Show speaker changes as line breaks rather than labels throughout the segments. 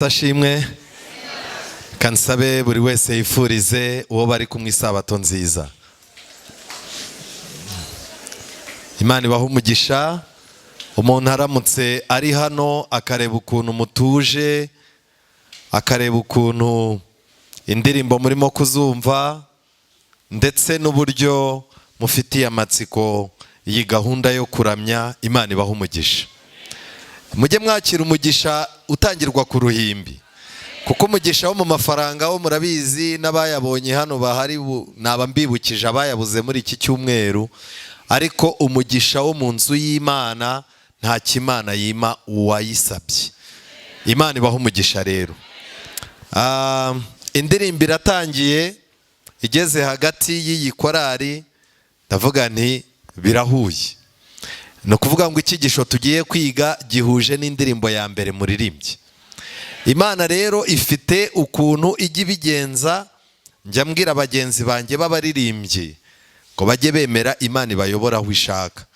Ashimwe. Kansabe buri wese yifurize uwo bari kumwe isabato nziza. Imana ibahe umugisha. Umuntu aramutse ari hano akareba ukuntu mutuje, akareba ukuntu indirimbo murimo kuzumva, ndetse n'uburyo mufitiye amatsiko iyi gahunda yo kuramya, Imana ibahe umugisha. Mujye mwakira umugisha utangirwa ku ruhimbi, kuko umugisha wo mu mafaranga wo murabizi, n'abayabonye hano bahari naba mbibukije abayabuze muri iki cyumweru. Ariko umugisha wo mu nzu y'Imana nta kimana yima uwayisabye. Imana ibahe umugisha rero. Indirimbo iratangiye, igeze hagati y'iyi korari ndavuga nti birahuye. Ni ukuvuga ngo icyigisho tugiye kwiga gihuje n'indirimbo ya mbere muririmbye. Imana rero ifite ukuntu ijya ibigenza. Njya mbwira bagenzi banjye b'abaririmbyi ngo bajye bemera Imana ibayobora aho ishaka.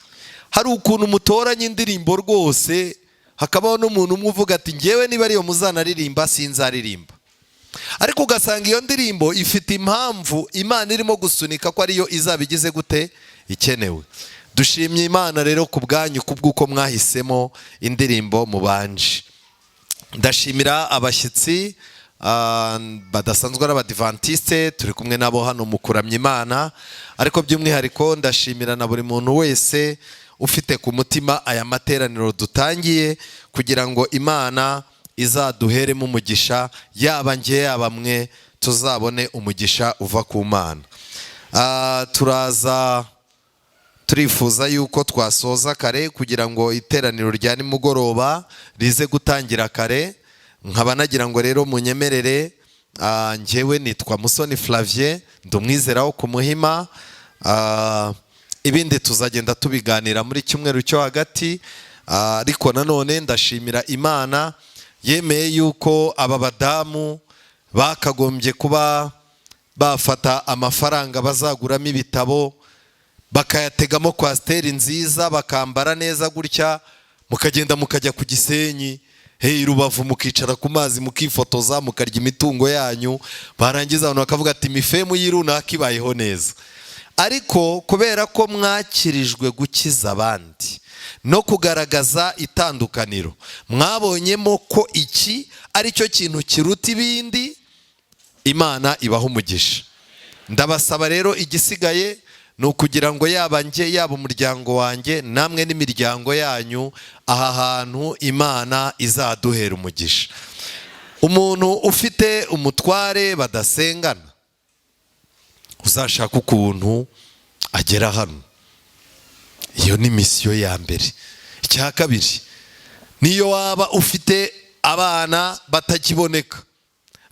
Hari ukuntu mutoranya indirimbo rwose, hakabaho n'umuntu umwe uvuga ati ngewe niba ariyo muzanaririmba sinzaririmba, ariko ugasanga iyo ndirimbo ifite impamvu Imana irimo gusunika ko ariyo izaba igize gute ikenewe. Dushimye Imana rero ku bwanyu, kubw'uko mwahisemo indirimbo mubanje. Ndashimira abashyitsi badasanzwe ari abadivantiste, turi kumwe nabo hano mu kuramya Imana, ariko by'umwihariko ndashimira na buri muntu wese ufite ku mutima aya materaniro dutangiye, kugira ngo Imana izaduheremo umugisha, yaba njye yaba mwe, tuzabone umugisha uva ku Mana. Turaza turifuza yuko twasoza kare kugira ngo iteraniro rya nimugoroba rize gutangira kare. Nkaba nagira ngo rero munyemerere, njyewe nitwa Musoni Flavien, ndi umwizera wo ku Muhima. Ibindi tuzagenda tubiganira muri cyumweru cyo hagati. Ariko nanone ndashimira Imana yemeye yuko aba badamu bakagombye kuba bafata amafaranga bazaguramo ibitabo, bakayategamo coaster nziza, bakambara neza gutya, mukagenda mukajya ku Gisenyi, hey, Rubavu, mukicara ku mazi, mukifotoza, mukarya imitungo yanyu, barangiza abantu bakavuga ati mifemu y'irunaka ibayeho neza. Ariko kubera ko mwakirijwe gukiza abandi no kugaragaza itandukaniro, mwabonyemo ko iki ari cyo kintu kiruta ibindi. Imana ibaha umugisha. Ndabasaba rero, igisigaye ni ukugira ngo yaba njye, yaba umuryango wanjye, namwe n'imiryango yanyu, aha hantu Imana izaduhera umugisha. Umuntu ufite umutware badasengana, uzashaka ukuntu agera hano. Iyo ni misiyo ya mbere. Icya kabiri, niyo waba ufite abana batakiboneka,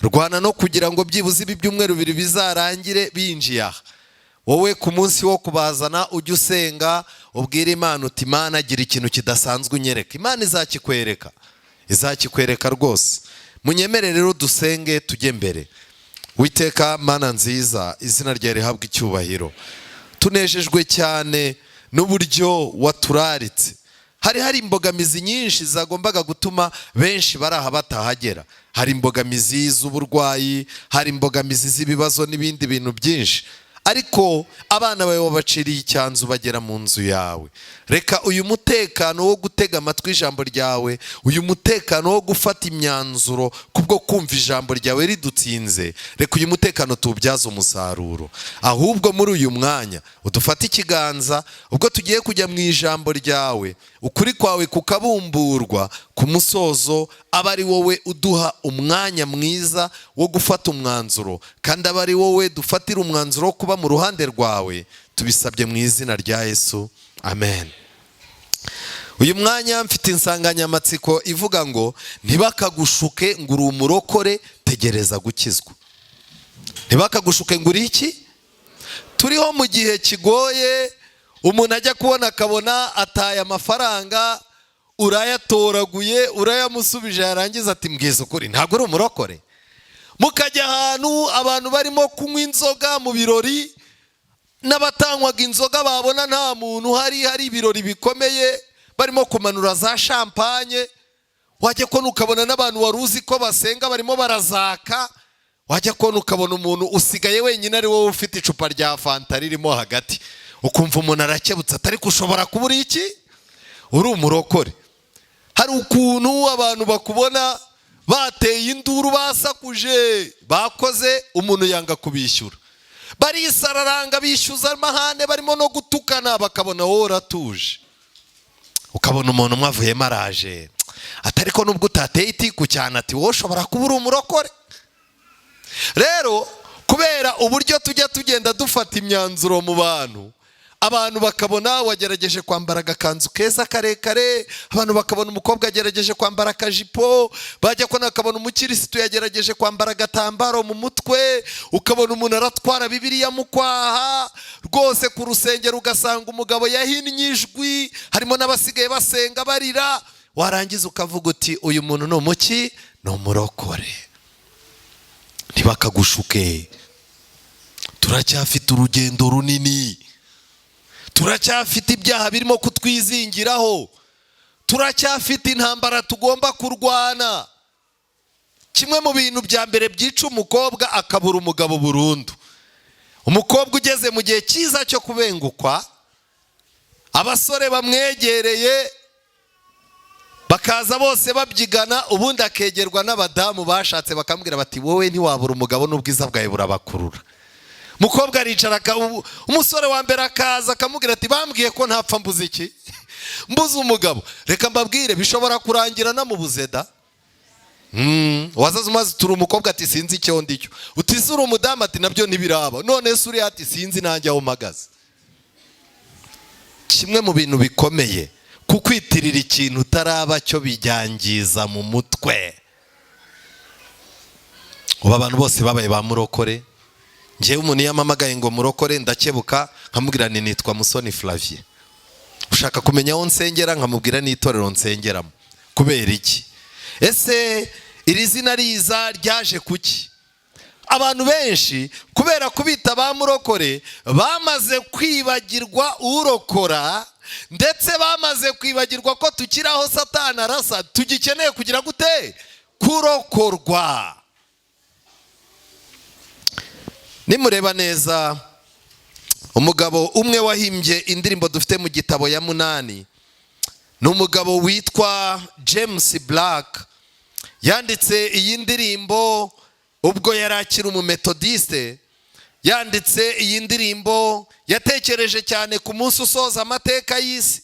rwana no kugira ngo byibuze ibi byumweru 2 bizarangire binjiye aha. Wowe ku munsi wo kubazana ujye usenga, ubwire Imana uti Imana, gira ikintu kidasanzwe unyereka. Imana izakikwereka, izakikwereka rwose. Munyemere rero dusenge tujye mbere. Witeka Mana nziza, izina ryawe rihabwa icyubahiro. Tunejejwe cyane n'uburyo waturaritse. Hari imbogamizi nyinshi zagombaga gutuma benshi bari aha batahagera. Hari imbogamizi z'uburwayi, hari imbogamizi z'ibibazo n'ibindi bintu byinshi, ariko abana bawe wabaciriye icyanzu bagera mu nzu yawe. Reka uyu mutekano wo gutega amatwi ijambo ryawe, uyu mutekano wo gufata imyanzuro kubwo kumva ijambo ryawe ridutsinze, reka uyu mutekano tuwubyaze umusaruro. Ahubwo muri uyu mwanya udufate ikiganza ubwo tugiye kujya mu ijambo ryawe, ukuri kwawe kukabumburwa, ku musozo aba ari wowe uduha umwanya mwiza wo gufata umwanzuro, kandi aba ari wowe dufatira umwanzuro wo kuba mu ruhande rwawe. Tubisabye mu izina rya Yesu, amen. Uyu mwanya mfite insanganyamatsiko ivuga ngo ntibakagushuke ngo uri umurokore, tegereza gukizwa. Ntibakagushuke ngo uri iki? Turiho mu gihe kigoye, umuntu ajya kubona akabona ataye amafaranga, urayatoraguye, urayamusubije, yarangiza ati mbwiza ukuri ntabwo uri umurokore. Mukajya ahantu abantu barimo kunywa inzoga mu birori, n'abatanywaga inzoga babona nta muntu uhari, hari ibirori bikomeye, barimo kumanura za champagne. Wajya kubona ukabona n'abantu wari uzi ko basenga barimo barazaka. Wajya kubona ukabona umuntu usigaye wenyine, ari wowe ufite icupa rya fanta ririmo hagati, ukumva umuntu arakebutse, atari ushobora kuba uri iki? Uri umurokore. Hari ukuntu abantu bakubona bateye induru, basakuje, bakoze, umuntu yanga kubishyura, barisararanga, bishyuza amahane, barimo no gutukana, bakabona wowe uratuje. Ukabona umuntu umwe avuyemo araje, atari ko nubwo utateye itiku cyane, ati: "Wowe ushobora kuba uri umurokore." Rero kubera uburyo tujya tugenda dufata imyanzuro mu bantu, abantu bakabona wagerageje kwambara agakanzu keza karekare, abantu bakabona umukobwa agerageje kwambara akajipo, bajya kubona bakabona umukirisitu yagerageje kwambara agatambaro mu mutwe, ukabona umuntu aratwara Bibiliya mu kwaha rwose ku rusengero, ugasanga umugabo yahinnye ijwi, harimo n'abasigaye basenga barira, warangiza ukavuga uti: "Uyu muntu ni umuki? Ni umurokore." Ntibakagushuke, turacyafite urugendo runini, turacyafite ibyaha birimo kutwizingiraho, turacyafite intambara tugomba kurwana. Kimwe mu bintu bya mbere byica umukobwa akabura umugabo burundu, umukobwa ugeze mu gihe cyiza cyo kubengukwa, abasore bamwegereye bakaza bose babyigana, ubundi akegerwa n'abadamu bashatse, bakamubwira bati: "Wowe ntiwabura umugabo, n'ubwiza bwawe burabakurura." Umukobwa aricara, umusore wa mbere akaza akamubwira ati: "Bambwiye ko ntapfa mbuze iki? Mbuze umugabo." Reka mbabwire, bishobora kurangira namubuze da. Wazaza umaze turi umukobwa, ati: "Sinzi icyo ndicyo." Uti: "Ese uri umudamu?" Ati: "Nabyo ntibiraba." "None se uri?" Ati: "Sinzi nanjye aho mpagaze." Kimwe mu bintu bikomeye, kukwitirira ikintu utaraba cyo bijyangiza mu mutwe. Ubu abantu bose babaye ba murokore. Ngewe umuntu iyo ampamagaye ngo murokore, ndakebuka nkamubwira ni nitwa Musoni Flavie, ushaka kumenya aho nsengera, nkamubwira n'itorero nsengeramo. Kubera iki? Ese iri zina riza ryaje kuki? Abantu benshi kubera kubita ba murokore bamaze kwibagirwa urokora, ndetse bamaze kwibagirwa ko tukiri aho Satani arasa, tugikeneye kugira gute? Kurokorwa. Nimureba neza, umugabo umwe wahimbye indirimbo dufite mu gitabo ya munani ni umugabo witwa James Black. Yanditse iyi ndirimbo ubwo yari akiri umumetodiste. Yanditse iyi ndirimbo yatekereje cyane ku munsi usoza amateka y'isi,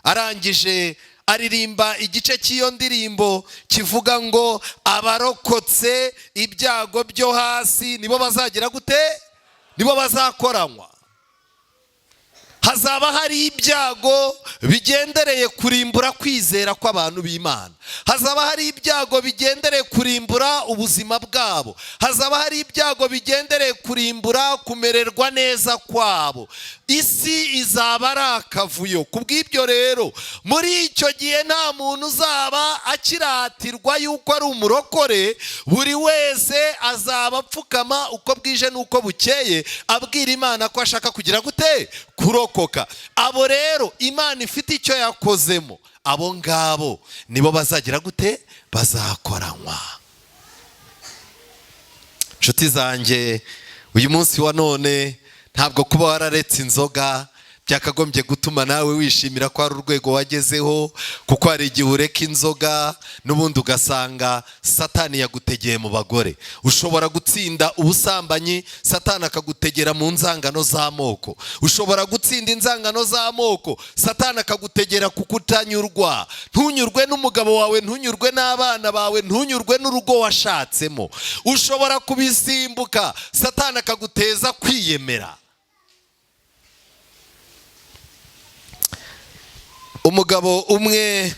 arangije aririmba igice cy'iyo ndirimbo kivuga ngo: "Abarokotse ibyago byo hasi nibo bazagira gute? Nibo bazakoranywa." Hazaba hari ibyago bigendereye kurimbura kwizera kw'abantu b'Imana, hazaba hari ibyago bigendereye kurimbura ubuzima bwabo, hazaba hari ibyago bigendereye kurimbura kumererwa neza kwabo. Isi izaba ari akavuyo. Ku bw'ibyo rero, muri icyo gihe nta muntu uzaba akiratirwa yuko ari umurokore. Buri wese azaba apfukama uko bwije n'uko bukeye, abwira Imana ko ashaka kugira gute? Kurokoka. Abo rero Imana ifite icyo yakozemo, abo ngabo nibo bazagira gute? Bazakoranywa. Inshuti zanjye, uyu munsi wa none ntabwo kuba wararetse inzoga byakagombye gutuma nawe wishimira ko hari urwego wagezeho, kuko hari igihe ureka inzoga n'ubundi ugasanga Satani yagutegeye mu bagore. Ushobora gutsinda ubusambanyi, Satani akagutegera mu nzangano z'amoko. Ushobora gutsinda inzangano z'amoko, Satani akagutegera kuko utanyurwa, ntunyurwe n'umugabo wawe, ntunyurwe n'abana bawe, ntunyurwe n'urugo washatsemo. Ushobora kubisimbuka, Satani akaguteza kwiyemera. Umugabo umwe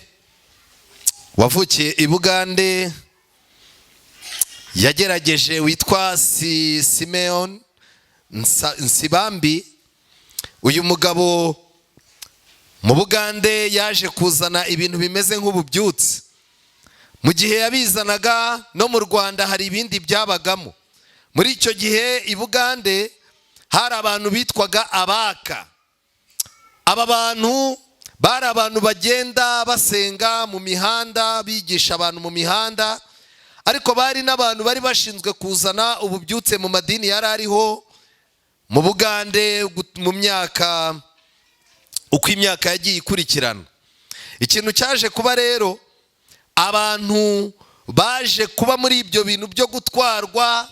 wavukiye i Bugande yagerageje, witwa Simeon Nsibambi. Uyu mugabo mu Bugande yaje kuzana ibintu bimeze nk'ububyutse. Mu gihe yabizanaga, no mu Rwanda hari ibindi byabagamo. Muri icyo gihe i Bugande hari abantu bitwaga Abaka. Aba bantu Bari abantu bagenda basenga mu mihanda, bigisha abantu mu mihanda, ariko bari n'abantu bari bashinzwe kuzana ububyutse mu madini yari ariho mu Bugande mu myaka, uko imyaka yagiye ikurikirana. Ikintu cyaje kuba rero, abantu baje kuba muri ibyo bintu byo gutwarwa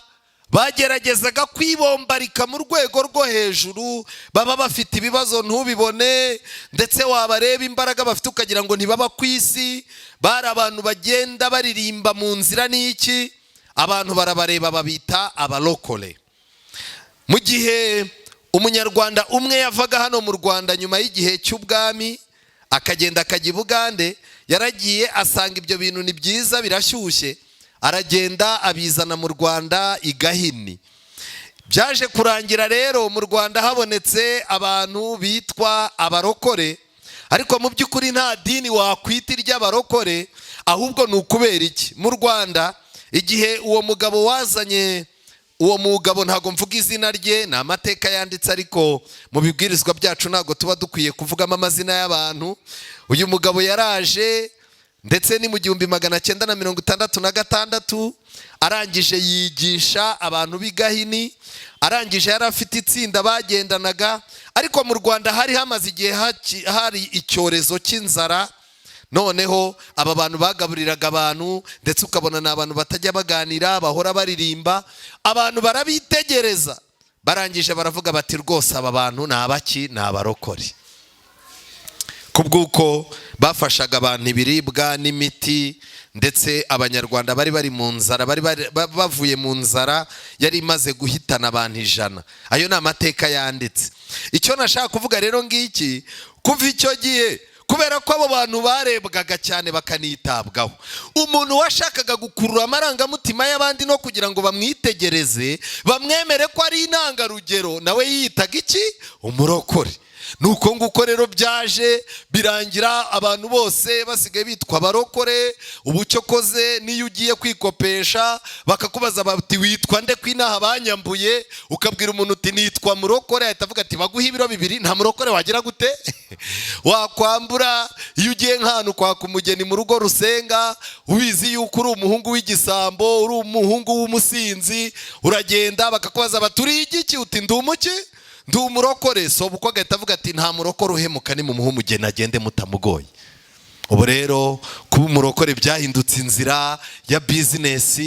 bageragezaga kwibombarika mu rwego rwo hejuru, baba bafite ibibazo ntubibone, ndetse wabareba imbaraga bafite ukagira ngo ntibaba ku isi. Bari abantu bagenda baririmba mu nzira n'iki, abantu barabareba babita abarokore. Mu gihe Umunyarwanda umwe yavaga hano mu Rwanda nyuma y'igihe cy'ubwami, akagenda akajya i Bugande, yaragiye asanga ibyo bintu ni byiza, birashyushye, aragenda abizana mu Rwanda i Gahini. Byaje kurangira rero mu Rwanda habonetse abantu bitwa abarokore, ariko mu by'ukuri nta dini wakwita iry'abarokore. Ahubwo ni ukubera iki? Mu Rwanda, igihe uwo mugabo wazanye, uwo mugabo ntabwo mvuga izina rye, ni amateka yanditse, ariko mu bibwirizwa byacu ntabwo tuba dukwiye kuvugamo amazina y'abantu. Uyu mugabo yaraje, ndetse ni mu 1966, arangije yigisha abantu b'i Gahini. Arangije yari afite itsinda bagendanaga, ariko mu Rwanda hari hamaze igihe hari icyorezo cy'inzara. Noneho aba bantu bagaburiraga abantu, ndetse ukabona ni abantu batajya baganira, bahora baririmba. Abantu barabitegereza, barangije baravuga bati: "Rwose aba bantu ni abaki? Ni abarokore." Kubw'uko bafashaga abantu ibiribwa n'imiti, ndetse Abanyarwanda bari bari mu nzara, bari bavuye mu nzara yari imaze guhitana abantu 100. Ayo ni amateka yanditse. Icyo nashaka kuvuga rero ngiki: kuva icyo gihe, kubera ko abo bantu barebwaga cyane bakanitabwaho, umuntu washakaga gukurura amarangamutima y'abandi no kugira ngo bamwitegereze, bamwemere ko ari intangarugero, nawe yiyitaga iki? Umurokore. Ni uko nguko rero byaje birangira abantu bose basigaye bitwa abarokore. Ubu cyokoze niyo ugiye kwikopesha bakakubaza bati: "Witwa nde, ko inaha banyambuye?" Ukabwira umuntu uti: "Nitwa murokore," ahita avuga ati: "Baguhe ibiro 2, nta murokore wagira gute wakwambura." Iyo ugiye nk'ahantu kwaka umugeni mu rugo rusenga, ubizi yuko uri umuhungu w'igisambo, uri umuhungu w'umusinzi, uragenda bakakubaza bati: "Uri igiki?" Uti: "Ndi umuki? Ndi umurokore." So ubwo agahita avuga ati: "Nta murokore uhemuka, ni mumuhe umugeni agende mutamugoye." Ubu rero kuba umurokore byahindutse inzira ya business,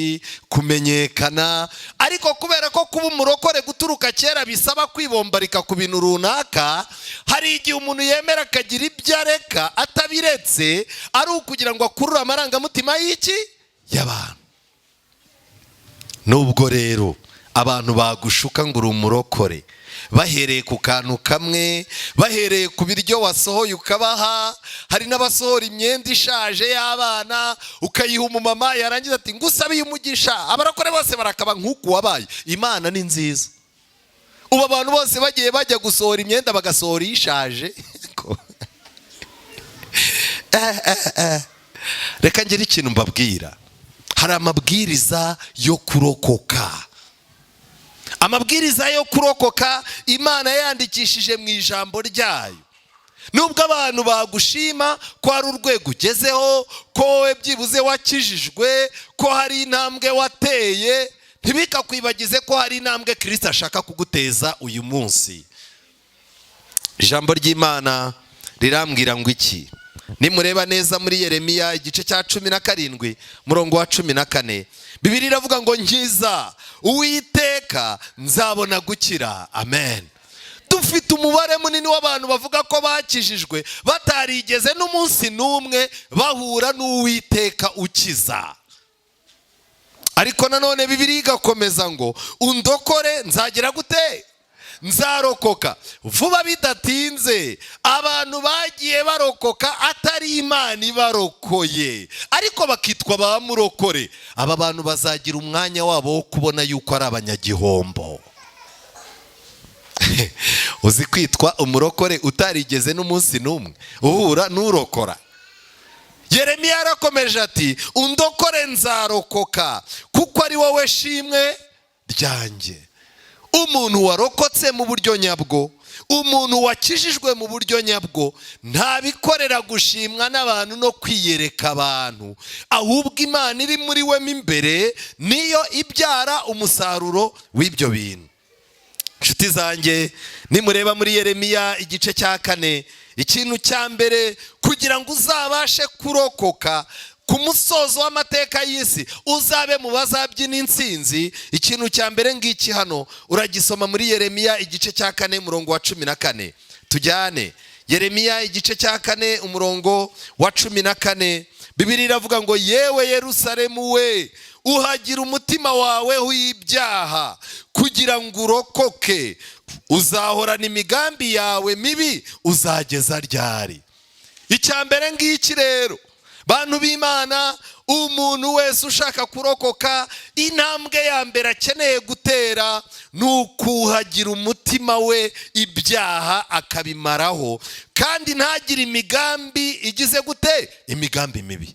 kumenyekana. Ariko kubera ko kuba umurokore guturuka kera bisaba kwibombarika ku bintu runaka, hari igihe umuntu yemera akagira ibyo areka, atabiretse ari ukugira ngo akurure amarangamutima y'iki? Y'abantu. Nubwo rero abantu bagushuka ngo uri umurokore bahereye ku kantu kamwe, bahereye ku biryo wasohoye ukabaha, hari n'abasohora imyenda ishaje y'abana, ukayiha umumama, yarangiza ati: "Ngusabiye umugisha, abarokore bose barakaba nk'uku wabaye." Imana ni nziza. Ubu abantu bose bagiye bajya gusohora imyenda bagasohora ishaje. Reka ngire ikintu mbabwira. Hari amabwiriza yo kurokoka, amabwiriza yo kurokoka Imana yandikishije mu ijambo ryayo. Nubwo abantu bagushima ko hari urwego ugezeho, ko wowe byibuze wakijijwe, ko hari intambwe wateye, ntibikakwibagize ko hari intambwe Kirisita ashaka kuguteza uyu munsi. Ijambo ry'Imana rirambwira ngo iki? Nimureba neza muri Yeremiya igice cya 17, murongo wa 14, Bibiri iravuga ngo: "Nkiza, Uwiteka, nzabona gukira." Amen. Dufite umubare munini w'abantu bavuga ko bakijijwe batarigeze n'umunsi n'umwe bahura n'Uwiteka ukiza. Ariko nanone Bibiri igakomeza ngo: "Undokore, nzagira gute? Nzarokoka." Vuba bidatinze, abantu bagiye barokoka atari Imana ibarokoye, ariko bakitwa ba murokore. Aba bantu bazagira umwanya wabo wo kubona yuko ari abanyagihombo. Uzi kwitwa umurokore utarigeze n'umunsi n'umwe uhura n'urokora? Yeremiya yarakomeje ati: "Undokore, nzarokoka, kuko ari wowe shimwe ryanjye." Umuntu warokotse mu buryo nyabwo, Umuntu wakijijwe mu buryo nyabwo ntabikorera gushimwa n'abantu no kwiyereka abantu, ahubwo Imana iri muri we mo imbere niyo ibyara umusaruro w'ibyo bintu. Inshuti zanjye, nimureba muri Yeremiya igice cya 4, ikintu cya mbere kugira ngo uzabashe kurokoka ku musozo w'amateka y'isi, uzabe mu bazabyina intsinzi, ikintu cya mbere ngiki hano uragisoma muri Yeremiya igice cya 4, umurongo wa 14. Tujyane Yeremiya igice cya 4, umurongo wa 14. Bibiliya iravuga ngo: "Yewe Yerusalemu we, uhagira umutima wawe w'ibyaha kugira ngo urokoke. Uzahorana imigambi yawe mibi uzageza ryari?" Icya mbere ngiki rero, bantu b'Imana, umuntu wese ushaka kurokoka, intambwe ya mbere akeneye gutera ni ukuhagira umutima we ibyaha akabimaraho, kandi ntagire imigambi igize gute? Imigambi mibi.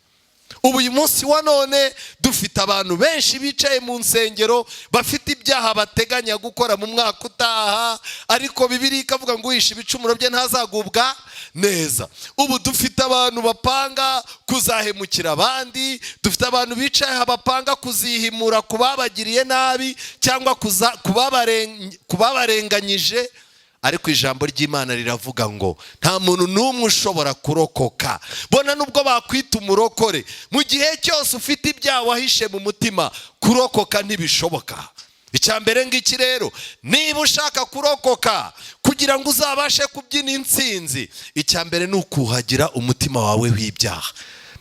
Ubu uyu munsi wa none dufite abantu benshi bicaye mu nsengero bafite ibyaha bateganya gukora mu mwaka utaha, ariko Bibiliya ikavuga ngo uhishe ibicumuro bye ntazagubwa neza. Ubu dufite abantu bapanga kuzahemukira abandi, dufite abantu bicaye aha bapanga kuzihimura ku babagiriye nabi cyangwa kubabarenganyije, ariko ijambo ry'Imana riravuga ngo nta muntu n'umwe ushobora kurokoka, bona nubwo bakwita umurokore, mu gihe cyose ufite ibyaha wahishe mu mutima, kurokoka ntibishoboka. Icya mbere ngiki rero, niba ushaka kurokoka kugira ngo uzabashe kubyina intsinzi, icya mbere ni ukuhagira umutima wawe w'ibyaha.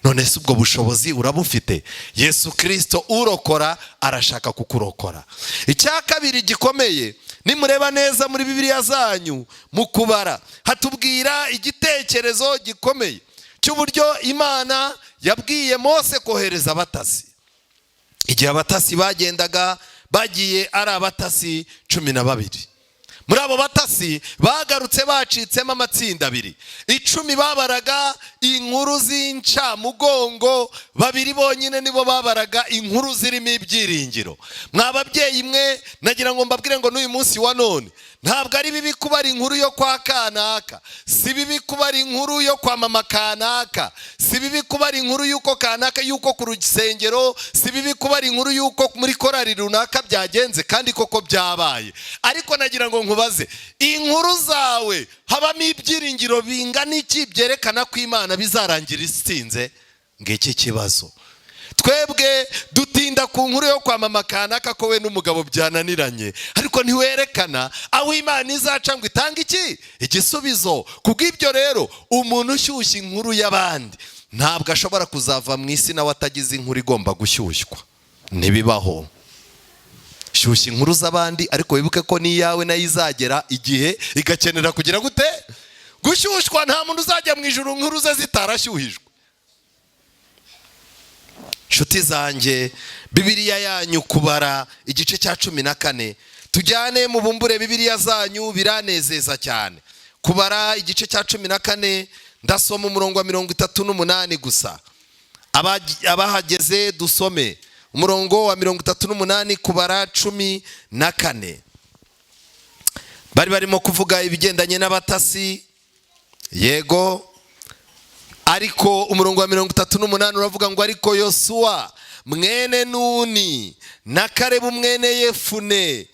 None se ubwo bushobozi urabufite? Yesu Kirisito urokora arashaka kukurokora. Icya kabiri gikomeye, nimureba neza muri Bibiliya zanyu mu Kubara, hatubwira igitekerezo gikomeye cy'uburyo Imana yabwiye Mose kohereza abatasi. Igihe abatasi bagendaga, bagiye ari abatasi 12. Muri abo batasi bagarutse bacitsemo amatsinda abiri. 10 babaraga inkuru z'incamugongo, babiri bonyine nibo babaraga inkuru zirimo ibyiringiro. Mwa babyeyi mwe, nagira ngo mbabwire ngo n'uyu munsi wa none ntabwo ari bibi kubara inkuru yo kwa kanaka, si bibi kubara inkuru yo kwa mama kanaka, si bibi kubara inkuru y'uko kanaka, y'uko ku rusengero, si bibi kubara inkuru y'uko muri korari runaka byagenze, kandi koko byabaye. Ariko nagira ngo nkubaze, inkuru zawe habamo ibyiringiro bingana iki byerekana ko Imana bizarangira isinze? Ngiki kibazo. Twebwe dutinda ku nkuru yo kwa mama kanaka ko we n'umugabo byananiranye, ariko ntiwerekana aho Imana izaca ngo itange iki? Igisubizo. Kubw'ibyo rero, umuntu ushyushya inkuru y'abandi ntabwo ashobora kuzava mu isi nawe atagize inkuru igomba gushyushywa, ntibibaho. Shyushya inkuru z'abandi, ariko wibuke ko n'iyawe nayo izagera igihe igakenera kugira gute? Gushyushywa. Nta muntu uzajya mu ijuru inkuru ze zitarashyuhijwe. Inshuti zanjye, Bibiliya yanyu Kubara igice cya 14, tujyane, mubumbure Bibiliya zanyu, biranezeza cyane. Kubara igice cya 14, ndasoma umurongo wa 38 gusa. Abahageze dusome umurongo wa 38, Kubara 14. Bari barimo kuvuga ibigendanye n'abatasi, yego, ariko umurongo wa 38 uravuga ngo: "Ariko Yosuwa mwene Nuni na Karebu mwene Yefune,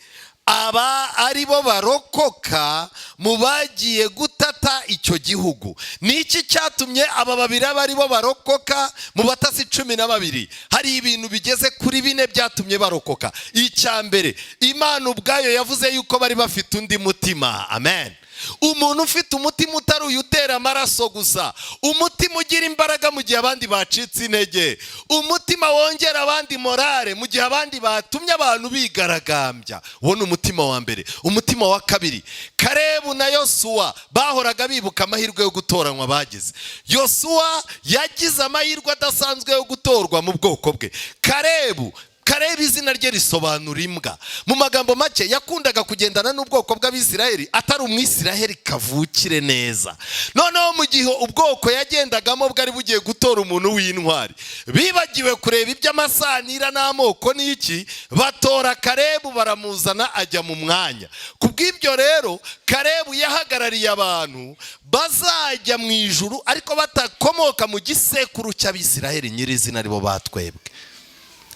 aba ari bo barokoka mu bagiye gutata icyo gihugu." Ni iki cyatumye aba babiri aba ari bo barokoka mu batasi 12? Hari ibintu bigeze kuri bine byatumye barokoka. Icya mbere, Imana ubwayo yavuze yuko bari bafite undi mutima. Amen. Umuntu ufite umutima utari uyu utera amaraso gusa, umutima ugira imbaraga mu gihe abandi bacitse intege, umutima wongera abandi morale mu gihe abandi batumye abantu bigaragambya, uwo ni umutima wa mbere. Umutima wa kabiri, Karebu na Yosuwa bahoraga bibuka amahirwe yo gutoranywa bagize. Yosuwa yagize amahirwe adasanzwe yo gutorwa mu bwoko bwe. Karebu Karebu izina rye risobanura imbwa. Mu magambo make, yakundaga kugendana n'ubwoko bw'Abisiraheli atari Umwisiraheli kavukire neza. Noneho mu gihe ubwoko yagendagamo bwari bugiye gutora umuntu w'intwari, bibagiwe kureba iby'amasanira n'amoko n'iki, batora Karebu, baramuzana ajya mu mwanya. Ku bw'ibyo rero, Karebu yahagarariye abantu bazajya mu ijuru ariko batakomoka mu gisekuru cy'Abisiraheli nyirizina, aribo batwebwe.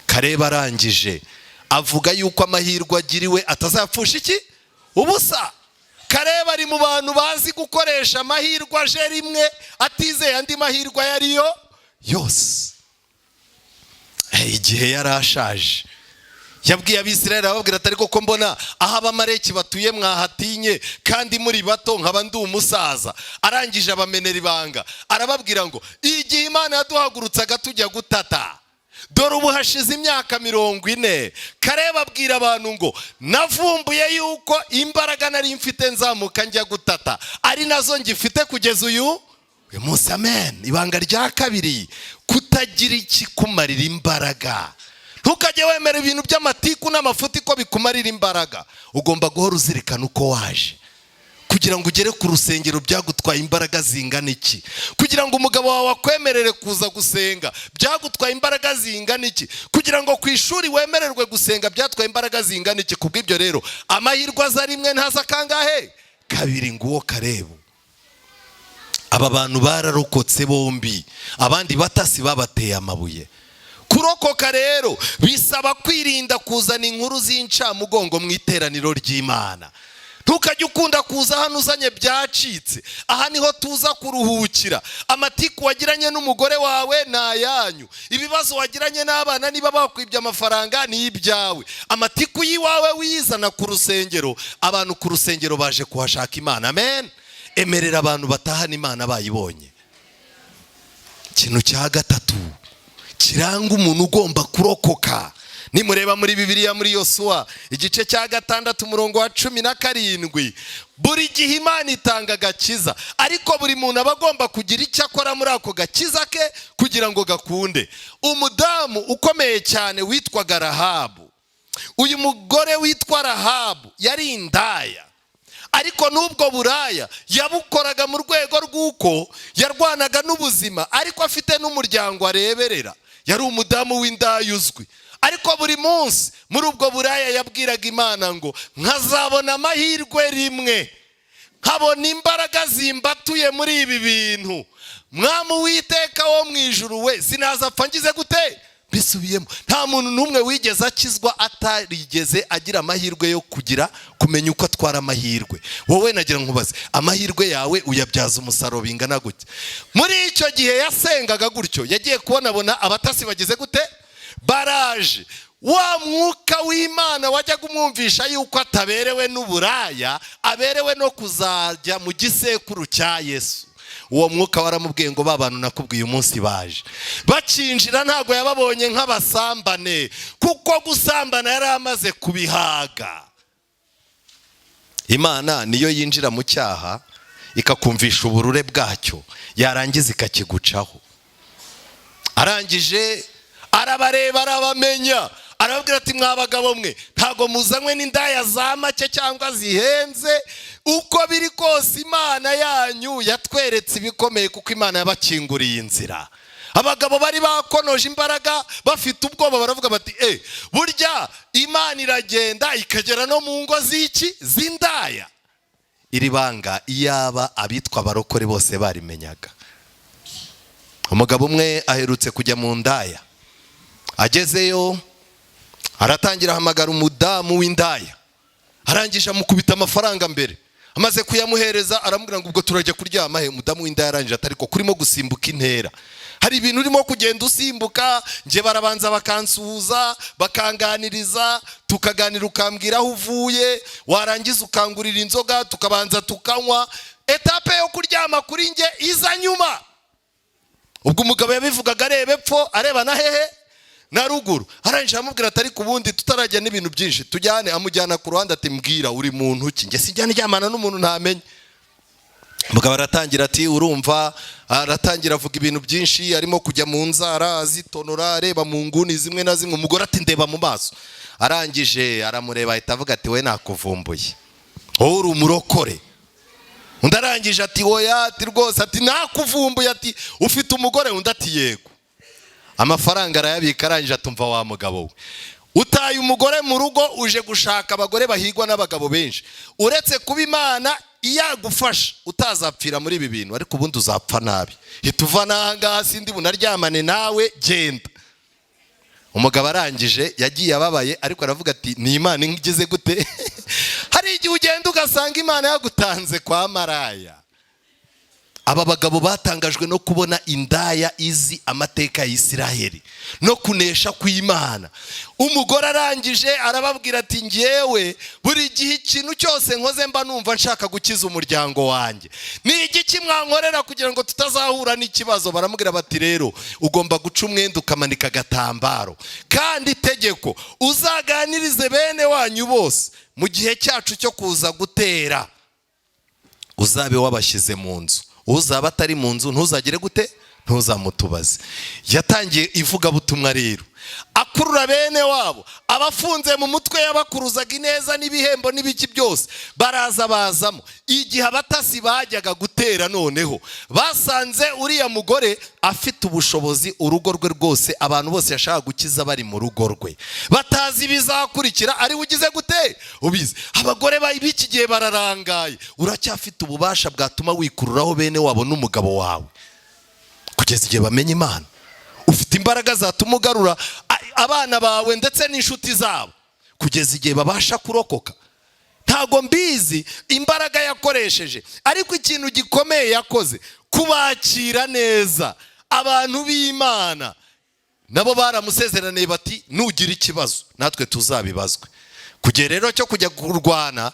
Karebu arangije avuga yuko amahirwe agiriwe atazapfusha iki? Ubusa. Karebu ari mu bantu bazi gukoresha amahirwe aje rimwe, atizeye andi mahirwe ayo ariyo yose. Igihe yari ashaje, yabwiye Abisirayeli, ababwira ati: "Ariko ko mbona aho Abamareki batuye mwahatinye kandi muri bato, nkaba ndi umusaza?" Arangije abamenera ibanga, arababwira ngo: "Igihe Imana yaduhagurutsaga tujya gutata, dore ubu hashize imyaka 40." Karebu abwira abantu ngo: "Navumbuye yuko imbaraga nari mfite nzamuka njya gutata ari nazo ngifite kugeza uyu munsi." Amen. Ibanga rya kabiri: kutagira ikikumarira imbaraga. Ntukajye wemera ibintu by'amatiku n'amafuti ko bikumarira imbaraga. Ugomba guhora uzirikana uko waje. Kugira ngo ugere ku rusengero byagutwaye imbaraga zingana iki? Kugira ngo umugabo wawe akwemerere kuza gusenga byagutwaye imbaraga zingana iki? Kugira ngo ku ishuri wemererwe gusenga byatwaye imbaraga zingana iki? Ku bw'ibyo rero, amahirwe aza rimwe, ntaza kangahe? Kabiri. Nguwo Karebu. Aba bantu bararokotse bombi, abandi batasi babateye amabuye. Kurokoka rero bisaba kwirinda kuzana inkuru z'incamugongo mu iteraniro ry'Imana. Ntukajye ukunda kuza hano uzanye byacitse. Aha niho tuza kuruhukira. Amatiku wagiranye n'umugore wawe ni ayanyu, ibibazo wagiranye n'abana, niba bakwibye amafaranga ni ibyawe. Amatiku y'iwawe wizana ku rusengero. Abantu ku rusengero baje kuhashaka Imana. Amen. Emerera abantu batahana Imana bayibonye. Ikintu cya gatatu kiranga umuntu ugomba kurokoka, nimureba muri Bibiliya, muri Yosuwa igice cya 6, umurongo wa 17: buri gihe Imana itanga agakiza, ariko buri muntu aba agomba kugira icyo akora muri ako gakiza ke kugira ngo gakunde. Umudamu ukomeye cyane witwaga Rahabu. Uyu mugore witwa Rahabu yari indaya, ariko n'ubwo buraya yabukoraga mu rwego rw'uko yarwanaga n'ubuzima, ariko afite n'umuryango areberera. Yari umudamu w'indaya uzwi, ariko buri munsi muri ubwo buraya yabwiraga Imana ngo: "Nkazabona amahirwe rimwe, nkabona imbaraga zimbatuye muri ibi bintu, Mwami Uwiteka wo mu ijuru we, sinazapfa ngize gute?" Bisubiyemo, nta muntu n'umwe wigeze akizwa atarigeze agira amahirwe yo kugira kumenya uko atwara amahirwe. Wowe nagira nkubaze: amahirwe yawe uyabyaza umusaruro bingana gutya? Muri icyo gihe yasengaga gutyo, yagiye kubonabona abatasi bagize gute? Baraje. Wa mwuka w'Imana wajyaga umwumvisha yuko ataberewe n'uburaya, aberewe no kuzajya mu gisekuru cya Yesu, uwo mwuka waramubwiye ngo: "Ba bantu nakubwiye umunsi baje." Bakinjira ntabwo yababonye nk'abasambane, kuko gusambana yari amaze kubihaga. Imana niyo yinjira mu cyaha ikakumvisha uburure bwacyo, yarangiza ikakigucaho. Arangije arabareba, arabamenya, arababwira ati: "Mwa bagabo mwe, ntabwo muzanywe n'indaya za make cyangwa zihenze. Uko biri kose Imana yanyu yatweretse ibikomeye, kuko Imana yabakinguriye inzira." Abagabo bari bakonoje imbaraga, bafite ubwoba, baravuga bati: "E, burya Imana iragenda ikagera no mu ngo z'iki? Z'indaya." Iri banga iyaba abitwa abarokore bose barimenyaga. Umugabo umwe aherutse kujya mu ndaya, agezeyo aratangira ahamagara umudamu w'indaya, arangije amukubita amafaranga mbere. Amaze kuyamuhereza aramubwira ngo: "Ubwo turajya kuryama he?" Umudamu w'indaya arangije ati: "Ariko kurimo gusimbuka intera, hari ibintu urimo kugenda usimbuka. Njye barabanza bakansuhuza, bakanganiriza, tukaganira, ukambwira aho uvuye, warangiza ukangurira inzoga, tukabanza tukanywa. Étape yo kuryama kuri njye iza nyuma." Ubwo umugabo yabivugaga areba epfo, areba na hehe? Na ruguru. Arangije aramubwira ati: "Ariko ubundi tutarajya n'ibintu byinshi, tujyane." Amujyana ku ruhande ati: "Mbwira, uri muntu ki? Njye sijyana ndyamana n'umuntu ntamenye." Umugabo aratangira ati: "Urumva", aratangira avuga ibintu byinshi, arimo kujya mu nzara azitonora, areba mu nguni zimwe na zimwe. Umugore ati: "Ndeba mu maso." Arangije aramureba, ahita avuga ati: "We, nakuvumbuye, wowe uri umurokore." Undi arangije ati: "Oya", ati: "Rwose", ati: "Nakuvumbuye", ati: "Ufite umugore?" Undi ati: "Yego." Amafaranga arayabika, arangije atumva: "Wa mugabo we, utaye umugore mu rugo, uje gushaka abagore bahigwa n'abagabo benshi. Uretse kuba Imana iyagufasha utazapfira muri ibi bintu, ariko ubundi uzapfa nabi. Hita uva n'aha ngaha, sindi bunaryamane nawe, genda." Umugabo arangije yagiye ababaye, ariko aravuga ati: "Ni Imana igeze gute?" Hari igihe ugenda ugasanga Imana yagutanze kwa maraya. Aba bagabo batangajwe no kubona indaya izi amateka ya Isiraheli no kunesha kw'Imana. Umugore arangije arababwira ati: "Ngewe buri gihe ikintu cyose nkoze mba numva nshaka gukiza umuryango wanjye. Ni igiki mwankorera kugira ngo tutazahura n'ikibazo?" Baramubwira bati: "Rero ugomba guca umwenda, ukamanika agatambaro, kandi itegeko, uzaganirize bene wanyu bose mu gihe cyacu cyo kuza gutera, uzabe wabashyize mu nzu. Uzaba atari mu nzu ntuzagire gute? Ntuzamutubaze." Yatangiye ivugabutumwa rero, akurura bene wabo, abafunze mu mutwe yabakuruzaga ineza n'ibihembo n'ibiki byose, baraza bazamo. Igihe abatasi bajyaga gutera, noneho basanze uriya mugore afite ubushobozi, urugo rwe rwose, abantu bose yashakaga gukiza bari mu rugo rwe, batazi ibizakurikira, ari we ugize gute? Ubizi. Abagore b'iki gihe bararangaye. Uracyafite ububasha bwatuma wikururaho bene wabo n'umugabo wawe kugeza igihe bamenya Imana. Ufite imbaraga zatuma ugarura abana bawe ndetse n'inshuti zabo kugeza igihe babasha kurokoka. Ntabwo mbizi imbaraga yakoresheje, ariko ikintu gikomeye yakoze, kubakira neza abantu b'Imana. Nabo baramusezeraniye bati: "Nugira ikibazo natwe tuzabibazwe." Kugera rero cyo kujya kurwana,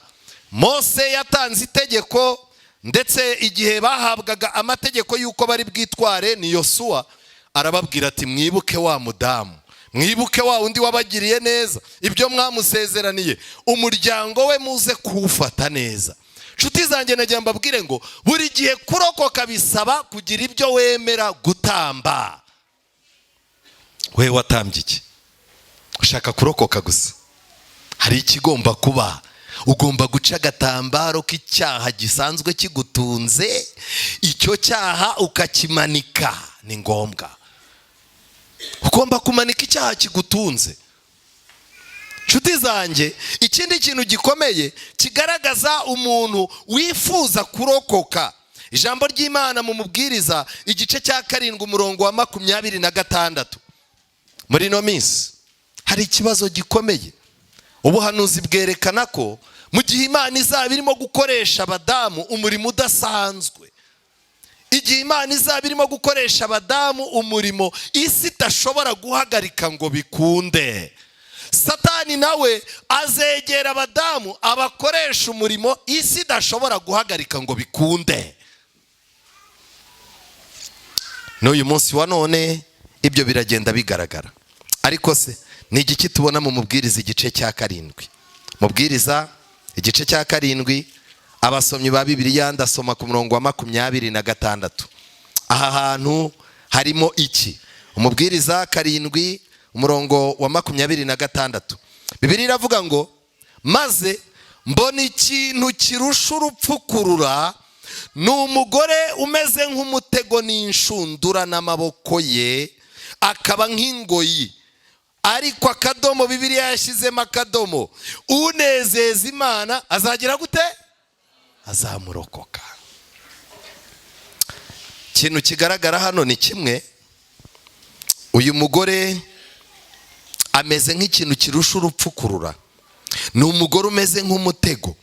Mose yatanze itegeko, ndetse igihe bahabwaga amategeko y'uko bari bwitware ni Yosuwa, arababwira ati: "Mwibuke wa mudamu, mwibuke wa wundi wabagiriye neza, ibyo mwamusezeraniye, umuryango we muze kuwufata neza." Nshuti zanjye, nagira mbabwire ngo buri gihe kurokoka bisaba kugira ibyo wemera gutamba. We watambye iki? Ushaka kurokoka gusa, hari ikigomba kuba. Ugomba guca agatambaro k'icyaha gisanzwe kigutunze, icyo cyaha ukakimanika. Ni ngombwa, ugomba kumanika icyaha kigutunze. Nshuti zanjye, ikindi kintu gikomeye kigaragaza umuntu wifuza kurokoka, ijambo ry'Imana mu Mubwiriza igice cya 7, umurongo wa 26. Muri ino minsi hari ikibazo gikomeye. Ubuhanuzi bwerekana ko mu gihe Imana izaba irimo gukoresha abadamu umurimo udasanzwe, igihe Imana izaba irimo gukoresha abadamu umurimo isi idashobora guhagarika ngo bikunde, Satani nawe azegera abadamu abakoresha umurimo isi idashobora guhagarika ngo bikunde. N'uyu munsi wa none ibyo biragenda bigaragara. Ariko se ni igiki tubona mu Mubwiriza igice cya 7? Mubwiriza igice cya 7, abasomyi ba Bibiliya, ndasoma ku murongo wa 26. Aha hantu harimo iki? Umubwiriza 7, umurongo wa 26, Bibiliya iravuga ngo: "Maze mbona ikintu kirusha urupfu kurura, ni umugore umeze nk'umutego n'inshundura, n'amaboko ye akaba nk'ingoyi." Ariko akadomo, Bibiliya yashyizemo akadomo. "Unezeza Imana azagira gute? Azamurokoka." Ikintu kigaragara hano ni kimwe: uyu mugore ameze nk'ikintu kirusha urupfu kurura, ni umugore umeze nk'umutego.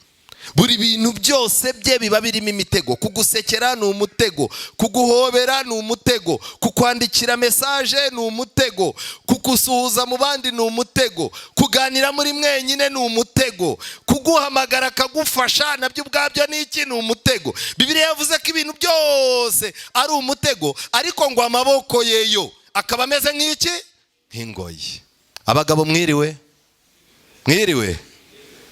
Buri bintu byose bye biba birimo imitego. Kugusekera ni umutego, kuguhobera ni umutego, kukwandikira message ni umutego, kugusuhuza mu bandi ni umutego, kuganira muri mwenyine ni umutego, kuguhamagara akagufasha nabyo ubwabyo ni iki? Ni umutego. Bibiliya yavuze ko ibintu byose ari umutego, ariko ngo amaboko ye yo akaba ameze nk'iki? Nk'ingoyi. Abagabo, mwiriwe, mwiriwe.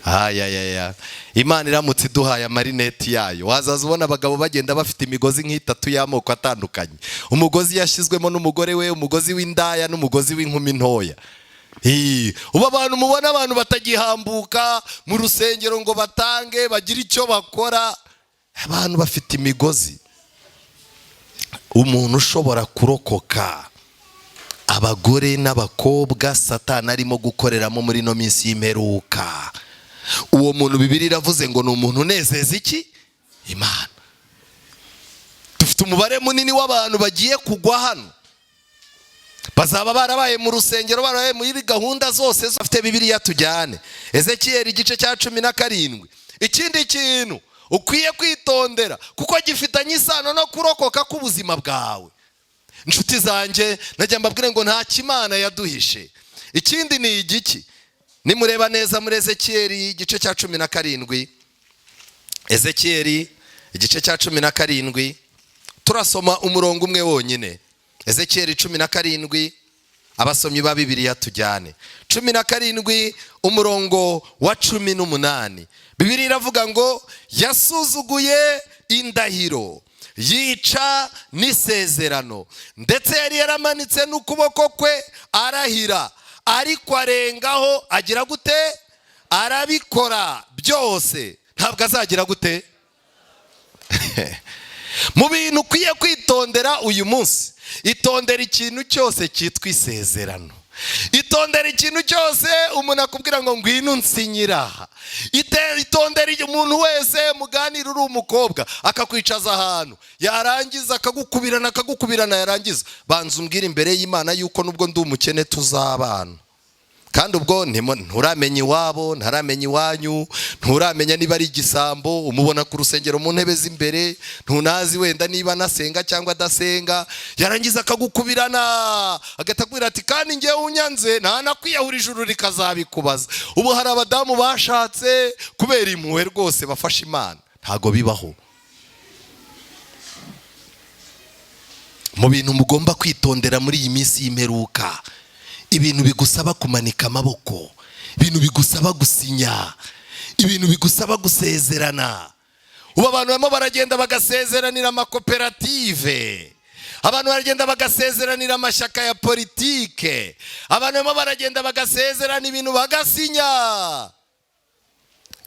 Ayayaya, Imana iramutse iduhaye amarineti yayo, wazaza ubona abagabo bagenda bafite imigozi nk'itatu y'amoko atandukanye: umugozi yashyizwemo n'umugore we, umugozi w'indaya n'umugozi w'inkumi ntoya. Ubu abantu mubona, abantu batagihambuka mu rusengero ngo batange, bagire icyo bakora, abantu bafite imigozi. Umuntu ushobora kurokoka abagore n'abakobwa Satani arimo gukoreramo muri ino minsi y'imperuka, uwo muntu Bibiliya iravuze ngo ni umuntu unezeza iki? Imana. Dufite umubare munini w'abantu bagiye kugwa hano, bazaba barabaye mu rusengero, barabaye muri gahunda zose. Bafite Bibiliya tujyane Ezekiyeli igice cya 17. Ikindi kintu ukwiye kwitondera, kuko gifitanye isano no kurokoka k'ubuzima bwawe, inshuti zanjye, najya mbabwire ngo nta kimana yaduhishe. Ikindi ni igiki? Nimureba neza muri Ezekiyeli igice cya 17, Ezekiyeli igice cya 17, turasoma umurongo umwe wonyine. Ezekiyeli 17, abasomyi ba Bibiliya tujyane. 17 umurongo wa 18, Bibiliya iravuga ngo: "Yasuzuguye indahiro, yica n'isezerano, ndetse yari yaramanitse n'ukuboko kwe arahira, ariko arengaho agira gute? Arabikora byose. Ntabwo azagira gute?" Mu bintu ukwiye kwitondera uyu munsi, itondera ikintu cyose cyitwa isezerano. Itondera ikintu cyose umuntu akubwira ngo ngwino unsinyira aha. Itondera umuntu wese muganira, uri umukobwa akakwicaza ahantu, yarangiza akagukubirana, akagukubirana, yarangiza: "Banza umbwire imbere y'Imana yuko nubwo ndi umukene tuzabana." Kandi ubwo nturamenya iwabo, ntaramenya iwanyu, nturamenya niba ari igisambo. Umubona ku rusengero mu ntebe z'imbere, ntunazi wenda niba anasenga cyangwa adasenga. Yarangiza akagukubirana, agahita akubwira ati: "Kandi ngewe unyanze ntanakwiyahura, ijuru rikazabikubaza." Ubu hari abadamu bashatse kubera impuhwe rwose bafasha Imana. Ntago bibaho. Mu bintu mugomba kwitondera muri iyi minsi y'imperuka, ibintu bigusaba kumanika amaboko, ibintu bigusaba gusinya, ibintu bigusaba gusezerana. Ubu abantu barimo baragenda bagasezeranira amakoperative, abantu baragenda bagasezeranira amashyaka ya politike, abantu barimo baragenda bagasezerana ibintu, bagasinya.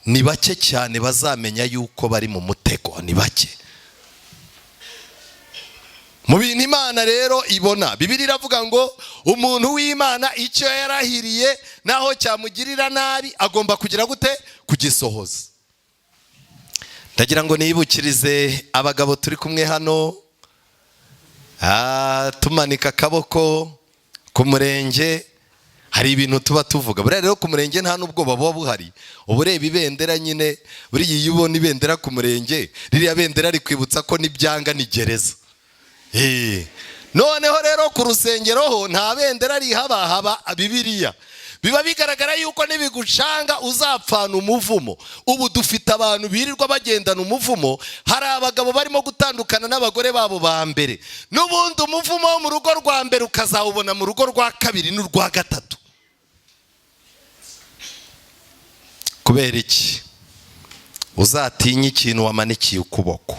Ni bake cyane bazamenya yuko bari mu mutego, ni bake. Mu bintu Imana rero ibona, Bibiliya iravuga ngo umuntu w'Imana icyo yarahiriye, naho cyamugirira nabi, agomba kugira gute? Kugisohoza. Ndagira ngo nibukirize abagabo turi kumwe hano, tumanika akaboko ku murenge, hari ibintu tuba tuvuga. Buriya rero ku murenge nta n'ubwoba buba buhari. Uba ureba ibendera nyine. Buriya iyo ubona ibendera ku murenge, ririya bendera rikwibutsa ko n'ibyanga ni gereza. Noneho rero ku rusengero ho nta bendera rihaba, haba Bibiliya. Biba bigaragara yuko nibigucanga uzapfana umuvumo. Ubu dufite abantu birirwa bagendana umuvumo. Hari abagabo barimo gutandukana n'abagore babo ba mbere, n'ubundi umuvumo wo mu rugo rwa mbere ukazawubona mu rugo rwa kabiri n'urwa gatatu. Kubera iki? Uzatinye ikintu wamanikiye ukuboko.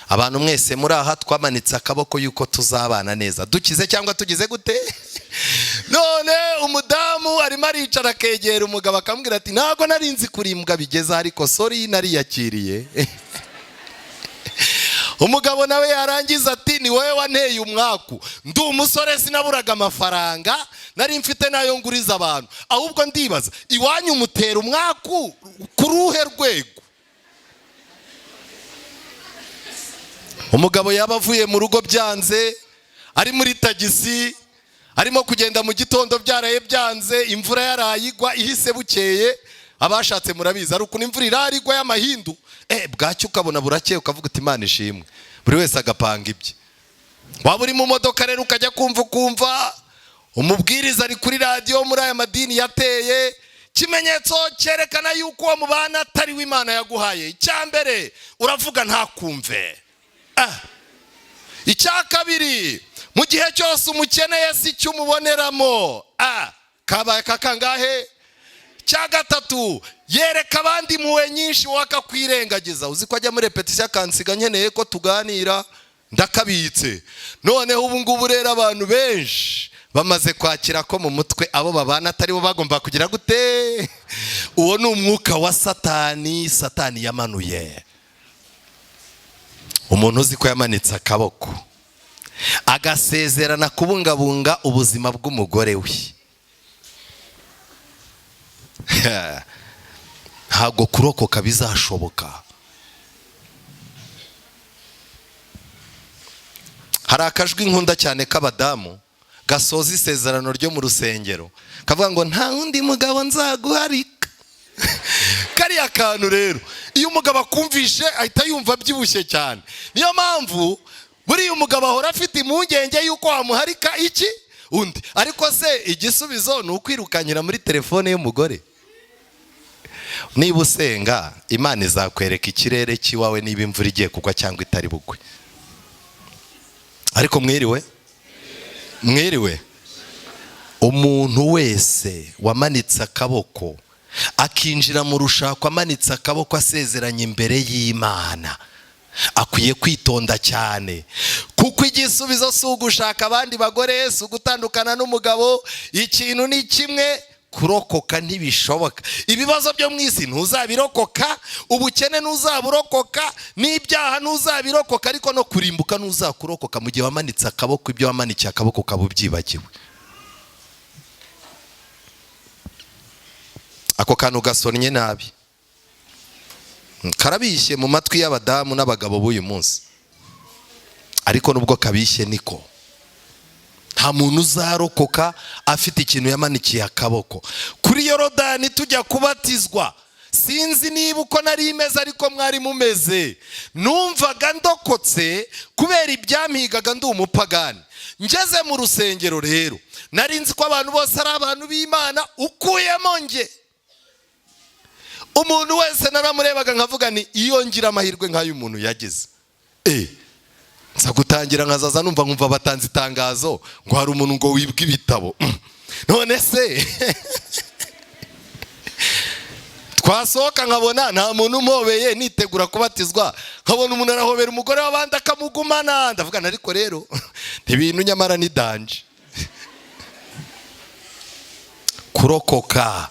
Abantu mwese muri aha twamanitse akaboko yuko tuzabana neza, dukize cyangwa tugize gute. None umudamu arimo aricara, akegera umugabo, akamubwira ati: "Ntabwo nari nzi kurimbwa bigeze, ariko sorry, nariyakiriye." Umugabo nawe yarangiza ati: "Ni wowe wanteye umwaku, ndi umusore sinaburaga amafaranga, nari mfite n'ayo nguriza abantu." Ahubwo ndibaza, iwanyu umutera umwaku ku ruhe rwego? Umugabo yaba avuye mu rugo byanze, ari muri tagisi, arimo kugenda mu gitondo, byaraye byanze, imvura yaraye igwa ihise bukeye. Abashatse murabizi, hari ukuntu imvura irara igwa y'amahindu, bwacyo ukabona burakeye, ukavuga uti: "Imana ishimwe." Buri wese agapanga ibye. Waba uri mu modoka rero, ukajya kumva ukumva umubwiriza ari kuri radiyo muri aya madini yateye: "Ikimenyetso cyerekana yuko uwo mubana atari we Imana yaguhaye: icya mbere, uravuga ntakumve. Icya kabiri, mu gihe cyose umukeneye si icyo umuboneramo." Kabaye kakangahe? Cya gatatu, yereka abandi impuhwe nyinshi, wowe akakwirengagiza. Uzi ko ajya muri répétition akansiga nkeneye ko tuganira? Ndakabitse. Noneho ubu ngubu rero abantu benshi bamaze kwakira ko mu mutwe abo babana atari bo bagomba kugira gute. Uwo ni umwuka wa Satani, Satani yamanuye. Umuntu uzi ko yamanitse akaboko agasezerana kubungabunga ubuzima bw'umugore we, ntabwo kurokoka bizashoboka. Hari akajwi nkunda cyane k'abadamu gasoza isezerano ryo mu rusengero, kavuga ngo: "Nta wundi mugabo nzaguharika." Kariya kantu rero, iyo umugabo akumvishe ahita yumva abyibushye cyane. Niyo mpamvu buriya umugabo ahora afite impungenge y'uko wamuharika iki undi. Ariko se igisubizo ni ukwirukanyira muri telefone y'umugore? Niba usenga, Imana izakwereka ikirere cy'iwawe, niba imvura igiye kugwa cyangwa itari bugwe. Ariko mwiriwe, mwiriwe. Umuntu wese wamanitse akaboko, akinjira mu rushako amanitse akaboko, asezeranye imbere y'Imana, akwiye kwitonda cyane, kuko igisubizo si ugushaka abandi bagore, si ugutandukana n'umugabo. Ikintu ni kimwe: kurokoka ntibishoboka. Ibibazo byo mu isi ntuzabirokoka, ubukene ntuzaburokoka, n'ibyaha ntuzabirokoka, ariko no kurimbuka ntuzakurokoka mu gihe wamanitse akaboko. Ibyo wamanikiye akaboko ukaba ubyibagiwe. Ako kantu gasonnye nabi, karabishye mu matwi y'abadamu n'abagabo b'uyu munsi, ariko nubwo kabishye niko. Nta muntu uzarokoka afite ikintu yamanikiye akaboko. Kuri Yorodani tujya kubatizwa, sinzi niba uko nari imeze ariko mwari mumeze, numvaga ndokotse kubera ibyampigaga ndi umupagani. Ngeze mu rusengero rero, nari nzi ko abantu bose ari abantu b'Imana ukuyemo nge. Umuntu wese naramurebaga nkavuga ni iyo ngira amahirwe nk'ayo umuntu yagize. Nza gutangira nkazaza numva, nkumva batanze itangazo ngo hari umuntu ngo wibwe ibitabo. None se twasohoka nkabona nta muntu umpobeye, nitegura kubatizwa, nkabona umuntu arahobera umugore w'abandi akamugumana, ndavuga ariko rero ibintu nyamara ni danger. Kurokoka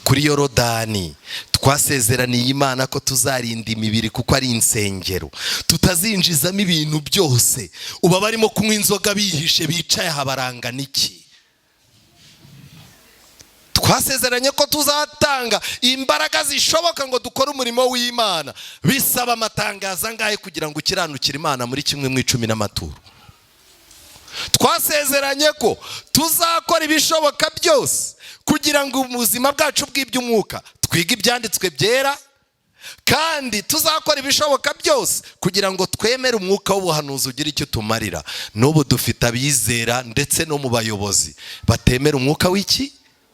kuri Yorodani, twasezeraniye Imana ko tuzarinda imibiri kuko ari insengero, tutazinjizamo ibintu byose. Uba barimo kunywa inzoga bihishe, bicaye aha, barangana iki? Twasezeranye ko tuzatanga imbaraga zishoboka ngo dukore umurimo w'Imana. Bisaba amatangazo angahe kugira ngo ukiranukire Imana muri kimwe mu icumi n'amaturo? Twasezeranye ko tuzakora ibishoboka byose kugira ngo ubuzima bwacu bw'iby'umwuka twige ibyanditswe byera, kandi tuzakora ibishoboka byose kugira ngo twemere umwuka w'ubuhanuzi ugira icyo tumarira. N'ubu dufite abizera ndetse no mu bayobozi batemera umwuka w'iki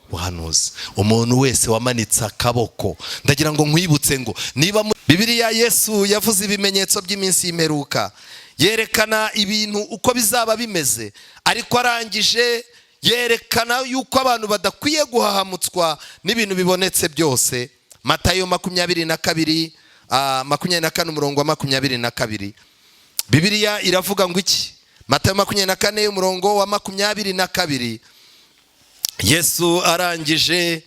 buhanuzi. Umuntu wese wamanitse akaboko, ndagira ngo nkwibutse ngo niba Bibiliya, Yesu yavuze ibimenyetso by'iminsi y'imperuka, yerekana ibintu uko bizaba bimeze, ariko arangije yerekana yuko abantu badakwiye guhahamutswa n'ibintu bibonetse byose. Matayo 22, 24, umurongo wa 22, Bibiliya iravuga ngo iki? Matayo 24, umurongo wa 22, Yesu arangije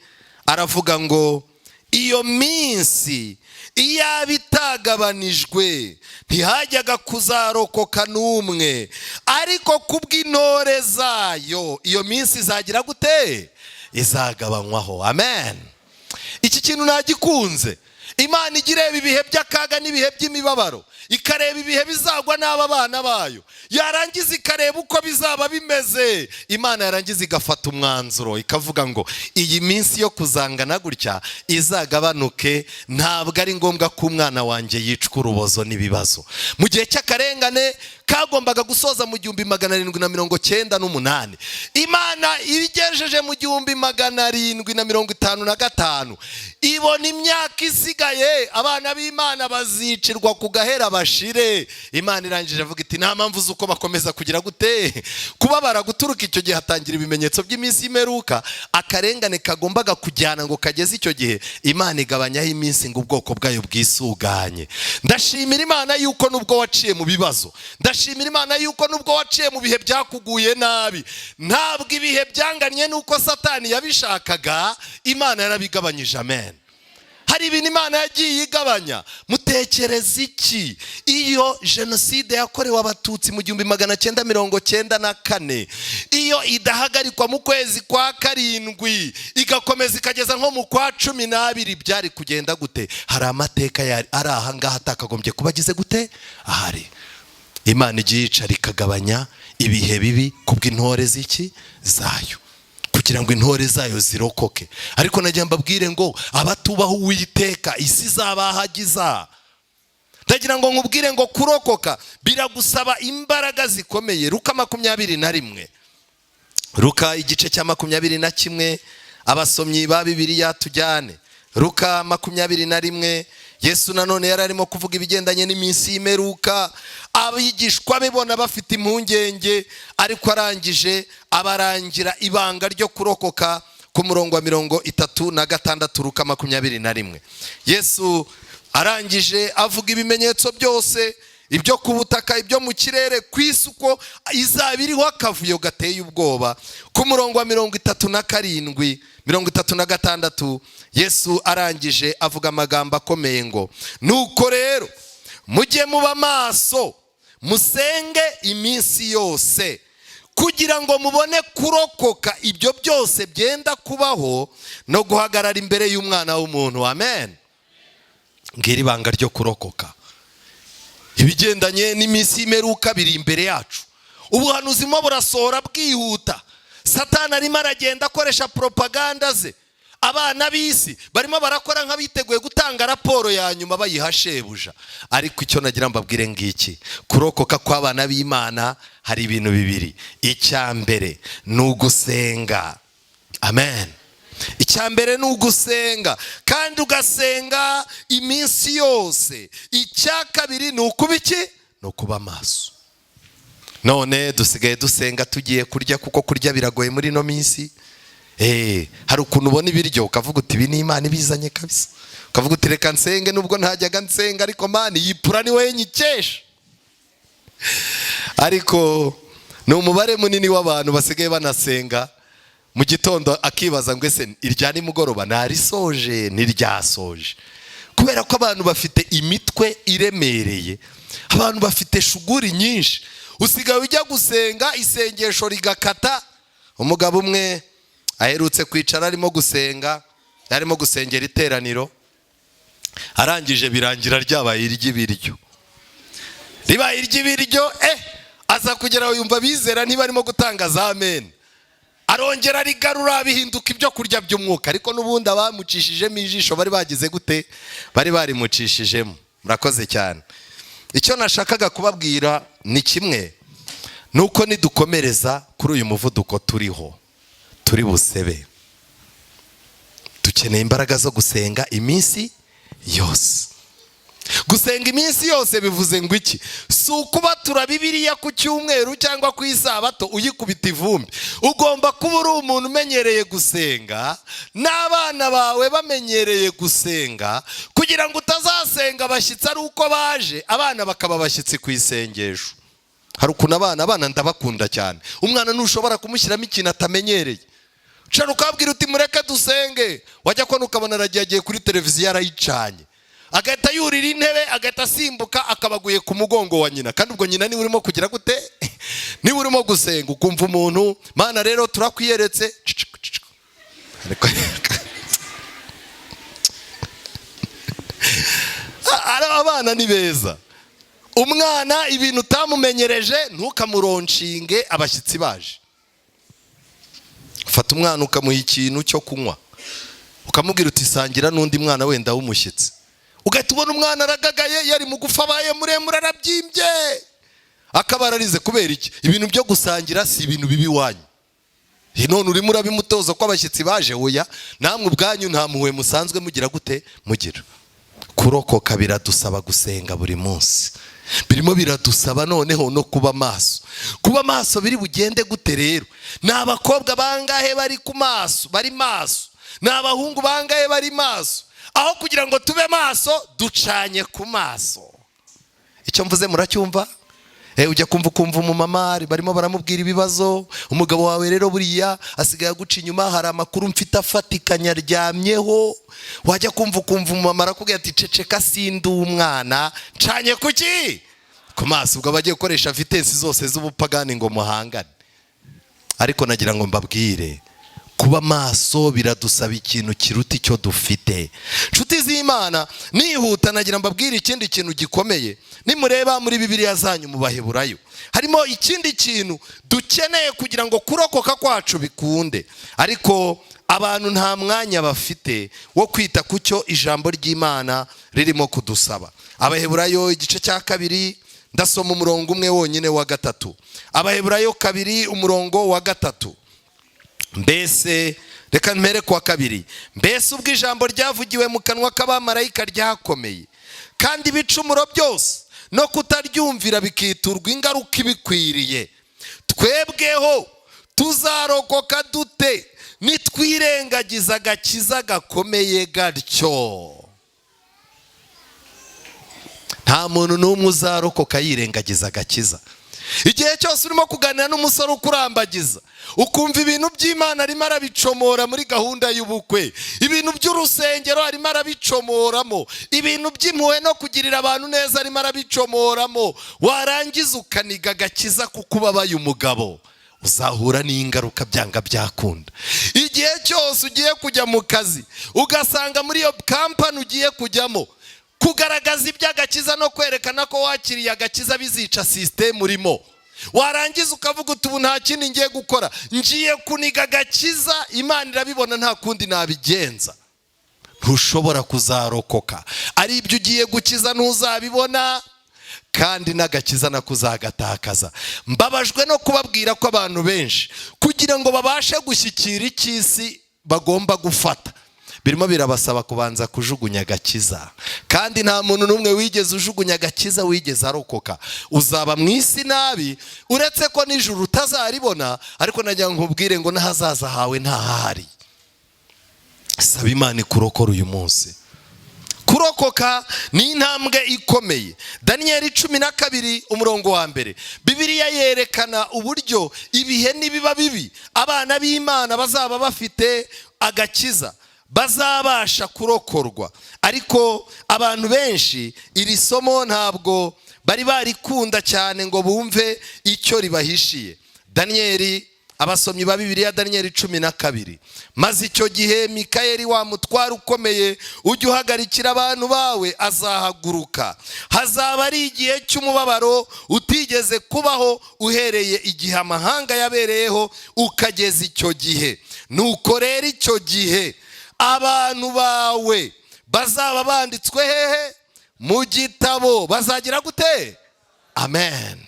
aravuga ngo: "Iyo minsi iyaba itagabanijwe ntihajyaga kuzarokoka n'umwe, ariko kubw'intore zayo iyo minsi izagira gute? Izagabanywaho." Amen. Iki kintu nagikunze. Imana ijya ireba ibihe by'akaga n'ibihe by'imibabaro, ikareba ibihe bizagwa n'aba bana bayo, yarangiza ikareba uko bizaba bimeze. Imana yarangiza igafata umwanzuro, ikavuga ngo iyi minsi yo kuzangana gutya izagabanuke, ntabwo ari ngombwa ko umwana wanjye yicwa urubozo n'ibibazo. Mu gihe cy'akarengane kagombaga gusoza mu 1798, Imana ibigejeje mu 1755, ibona imyaka isigaye abana b'Imana bazicirwa ku gahera bashize. bashire. Imana irangije avuga iti nta mpamvu z'uko bakomeza kugira gute kubabara. Guturuka icyo gihe hatangira ibimenyetso by'iminsi y'imperuka. Akarengane kagombaga kujyana ngo kageze icyo gihe, Imana igabanyaho iminsi ngo ubwoko bwayo bwisuganye. Ndashimira Imana yuko nubwo waciye mu bibazo, ndashimira Imana yuko nubwo waciye mu bihe byakuguye nabi, ntabwo ibihe byanganye n'uko Satani yabishakaga, Imana yarabigabanyije. Amen. Hari ibintu Imana yagiye igabanya. Mutekereza iki iyo jenoside yakorewe Abatutsi mu 1994, iyo idahagarikwa mu kwezi kwa 7 igakomeza ikageza nko mu kwa 12, byari kugenda gute? Hari amateka ari aha ngaha atakagombye kuba agize gute ahari. Imana igiye yicara ikagabanya ibihe bibi kubw'intore z'iki zayo, kugira ngo intore zayo zirokoke. Ariko nagira mbabwire ngo abatubaho Uwiteka isi izabahagiza. Ndagira ngo nkubwire ngo kurokoka biragusaba imbaraga zikomeye. Luka 21, Luka igice cya 21, abasomyi ba Bibiliya tujyane. Luka 21, Yesu nanone yari arimo kuvuga ibigendanye n'iminsi y'imperuka. Abigishwa be bona bafite impungenge, ariko arangije abarangira ibanga ryo kurokoka ku murongo wa 36, Luka 21. Yesu arangije avuga ibimenyetso byose, ibyo ku butaka, ibyo mu kirere, ku isi uko izaba iriho akavuyo gateye ubwoba. Ku murongo wa 37, 36, Yesu arangije avuga amagambo akomeye ngo nuko rero mujye muba maso, musenge iminsi yose, kugira ngo mubone kurokoka ibyo byose byenda kubaho no guhagarara imbere y'Umwana w'umuntu. Amen. Ngira ibanga ryo kurokoka. Ibigendanye n'iminsi y'imperuka biri imbere yacu. Ubuhanuzi mo burasohora bwihuta. Satani arimo aragenda akoresha propaganda ze. Abana b'isi barimo barakora nk'abiteguye gutanga raporo ya nyuma bayiha shebuja. Ariko icyo nagira mbabwire ngiki: kurokoka kw'abana b'Imana hari ibintu bibiri. Icya mbere ni ugusenga. Amen. Icya mbere ni ugusenga, kandi ugasenga iminsi yose. Icya kabiri ni ukuba iki? Ni ukuba maso. None dusigaye dusenga tugiye kurya, kuko kurya biragoye muri ino minsi. Hari ukuntu ubona ibiryo ukavuga uti ibi ni Imana ibizanye kabisa, ukavuga uti reka nsenge nubwo ntajyaga nsenga, ariko Mana iyi pura ni wowe nyikesha. Ariko ni umubare munini w'abantu basigaye banasenga mu gitondo, akibaza ngo ese irya nimugoroba narisoje ntiryasoje? Kubera ko abantu bafite imitwe iremereye, abantu bafite shuguri nyinshi. Usigaye ujya gusenga isengesho rigakata. Umugabo umwe aherutse kwicara arimo gusenga, arimo gusengera iteraniro, arangije birangira ryabaye iry'ibiryo, ribaye iry'ibiryo. Aza kugera aho yumva bizera niba arimo gutanga za amen, arongera rigarura, bihinduka ibyo kurya by'umwuka. Ariko n'ubundi abamucishijemo ijisho bari bagize gute? Bari barimucishijemo. Murakoze cyane. Icyo nashakaga kubabwira ni kimwe, ni uko nidukomereza kuri uyu muvuduko turiho, turi busebe. Dukeneye imbaraga zo gusenga iminsi yose. Gusenga iminsi yose bivuze ngo iki? Si ukuba tura Bibiliya ku cyumweru cyangwa ku isabato uyikubita ivumbi. Ugomba kuba uri umuntu umenyereye gusenga, n'abana bawe bamenyereye gusenga, kugira ngo utazasenga abashyitsi ari uko baje, abana bakaba abashyitsi ku isengesho. Hari ukuntu abana ndabakunda cyane, umwana ntushobora kumushyiramo ikintu atamenyereye. Ushobora ukabwira uti mureke dusenge, wajya kubona ukabona aragiye, agiye kuri televiziyo arayicanye, agahita yurira intebe, agahita asimbuka, akabaguye ku mugongo wa nyina. Kandi ubwo nyina niba urimo kugira gute? Niba urimo gusenga, ukumva umuntu: Mana rero turakwiyeretse. Abana ni beza. Umwana ibintu utamumenyereje ntukamuronshinge abashyitsi baje. Fata umwana ukamuha ikintu cyo kunywa, ukamubwira uti sangira n'undi mwana wenda w'umushyitsi, ugahita ubona umwana aragagaye, yari mugufi abaye muremure, arabyimbye, akaba ararize. Kubera iki? Ibintu byo gusangira si ibintu bibi iwanyu. None urimo urabimutoza ko abashyitsi baje? Oya, namwe ubwanyu nta mpuhwe musanzwe mugira gute? Mugira. Kurokoka biradusaba gusenga buri munsi, birimo biradusaba noneho no kuba maso. Kuba maso biri bugende gute rero? Ni abakobwa bangahe bari ku maso, bari maso? Ni abahungu bangahe bari maso? Aho kugira ngo tube maso, ducanye ku maso. Icyo mvuze muracyumva? Ujya kumva ukumva umumama barimo baramubwira ibibazo: "Umugabo wawe rero buriya asigaye aguca inyuma, hari amakuru mfite afatikanya aryamyeho." Wajya kumva ukumva umumama arakubwira ati: "Ceceka, sindi umwana, ncanye kuki ku maso." Ubwo bagiye gukoresha vitesse zose z'ubupagani ngo muhangane. Ariko nagira ngo mbabwire, kuba maso biradusaba ikintu kiruta icyo dufite. Nshuti z'Imana, nihuta, nagira mbabwire ikindi kintu gikomeye. Nimureba muri Bibiliya zanyu mu Baheburayo, harimo ikindi kintu dukeneye kugira ngo kurokoka kwacu bikunde, ariko abantu nta mwanya bafite wo kwita ku cyo ijambo ry'Imana ririmo kudusaba. Abaheburayo igice cya 2, ndasoma umurongo umwe wonyine wa 3. Abaheburayo 2, umurongo wa 3. Mbese, reka mpere kuwa 2: "Mbese ubwo ijambo ryavugiwe mu kanwa k'abamarayika ryakomeye, kandi ibicumuro byose no kutaryumvira bikiturwa ingaruka ibikwiriye, twebweho tuzarokoka dute nitwirengagiza agakiza gakomeye gatyo?" Nta muntu n'umwe uzarokoka yirengagiza agakiza. Igihe cyose urimo kuganira n'umusore ukurambagiza, ukumva ibintu by'Imana arimo arabicomora muri gahunda y'ubukwe, ibintu by'urusengero arimo arabicomoramo, ibintu by'impuhwe no kugirira abantu neza arimo arabicomoramo, warangiza ukaniga agakiza kuko ubabaye umugabo, uzahura n'ingaruka byanga byakunda. Igihe cyose ugiye kujya mu kazi, ugasanga muri iyo kampani ugiye kujyamo, kugaragaza iby'agakiza no kwerekana ko wakiriye agakiza bizica sisitemu urimo, warangiza ukavuga uti: "Ubu nta kindi ngiye gukora, ngiye kuniga agakiza, Imana irabibona, nta kundi nabigenza," ntushobora kuzarokoka. Ari ibyo ugiye gukiza ntuzabibona, kandi n'agakiza nako uzagatakaza. Mbabajwe no kubabwira ko abantu benshi, kugira ngo babashe gushyikira icy'isi bagomba gufata, birimo birabasaba kubanza kujugunya agakiza. Kandi nta muntu n'umwe wigeze ujugunya agakiza wigeze arokoka. Uzaba mu isi nabi, uretse ko nijoro utazaribona, ariko nagira ngo nkubwire ngo n'ahazaza hawe ntahari. Saba Imana ikurokora uyu munsi. Kurokoka ni intambwe ikomeye. Daniyeli 12, umurongo wa 1, Bibiliya yerekana uburyo ibihe nibiba bibi, abana b'Imana bazaba bafite agakiza bazabasha kurokorwa. Ariko abantu benshi iri somo ntabwo bari barikunda cyane ngo bumve icyo ribahishiye. Daniyeli, abasomyi ba Bibiliya, Daniyeli 12: "Maze icyo gihe Mikayeli, wa mutware ukomeye ujya uhagarikira abantu bawe, azahaguruka. Hazaba ari igihe cy'umubabaro utigeze kubaho uhereye igihe amahanga yabereyeho ukageza icyo gihe. Nuko rero icyo gihe abantu bawe bazaba banditswe hehe mu gitabo bazagira gute?" Amen.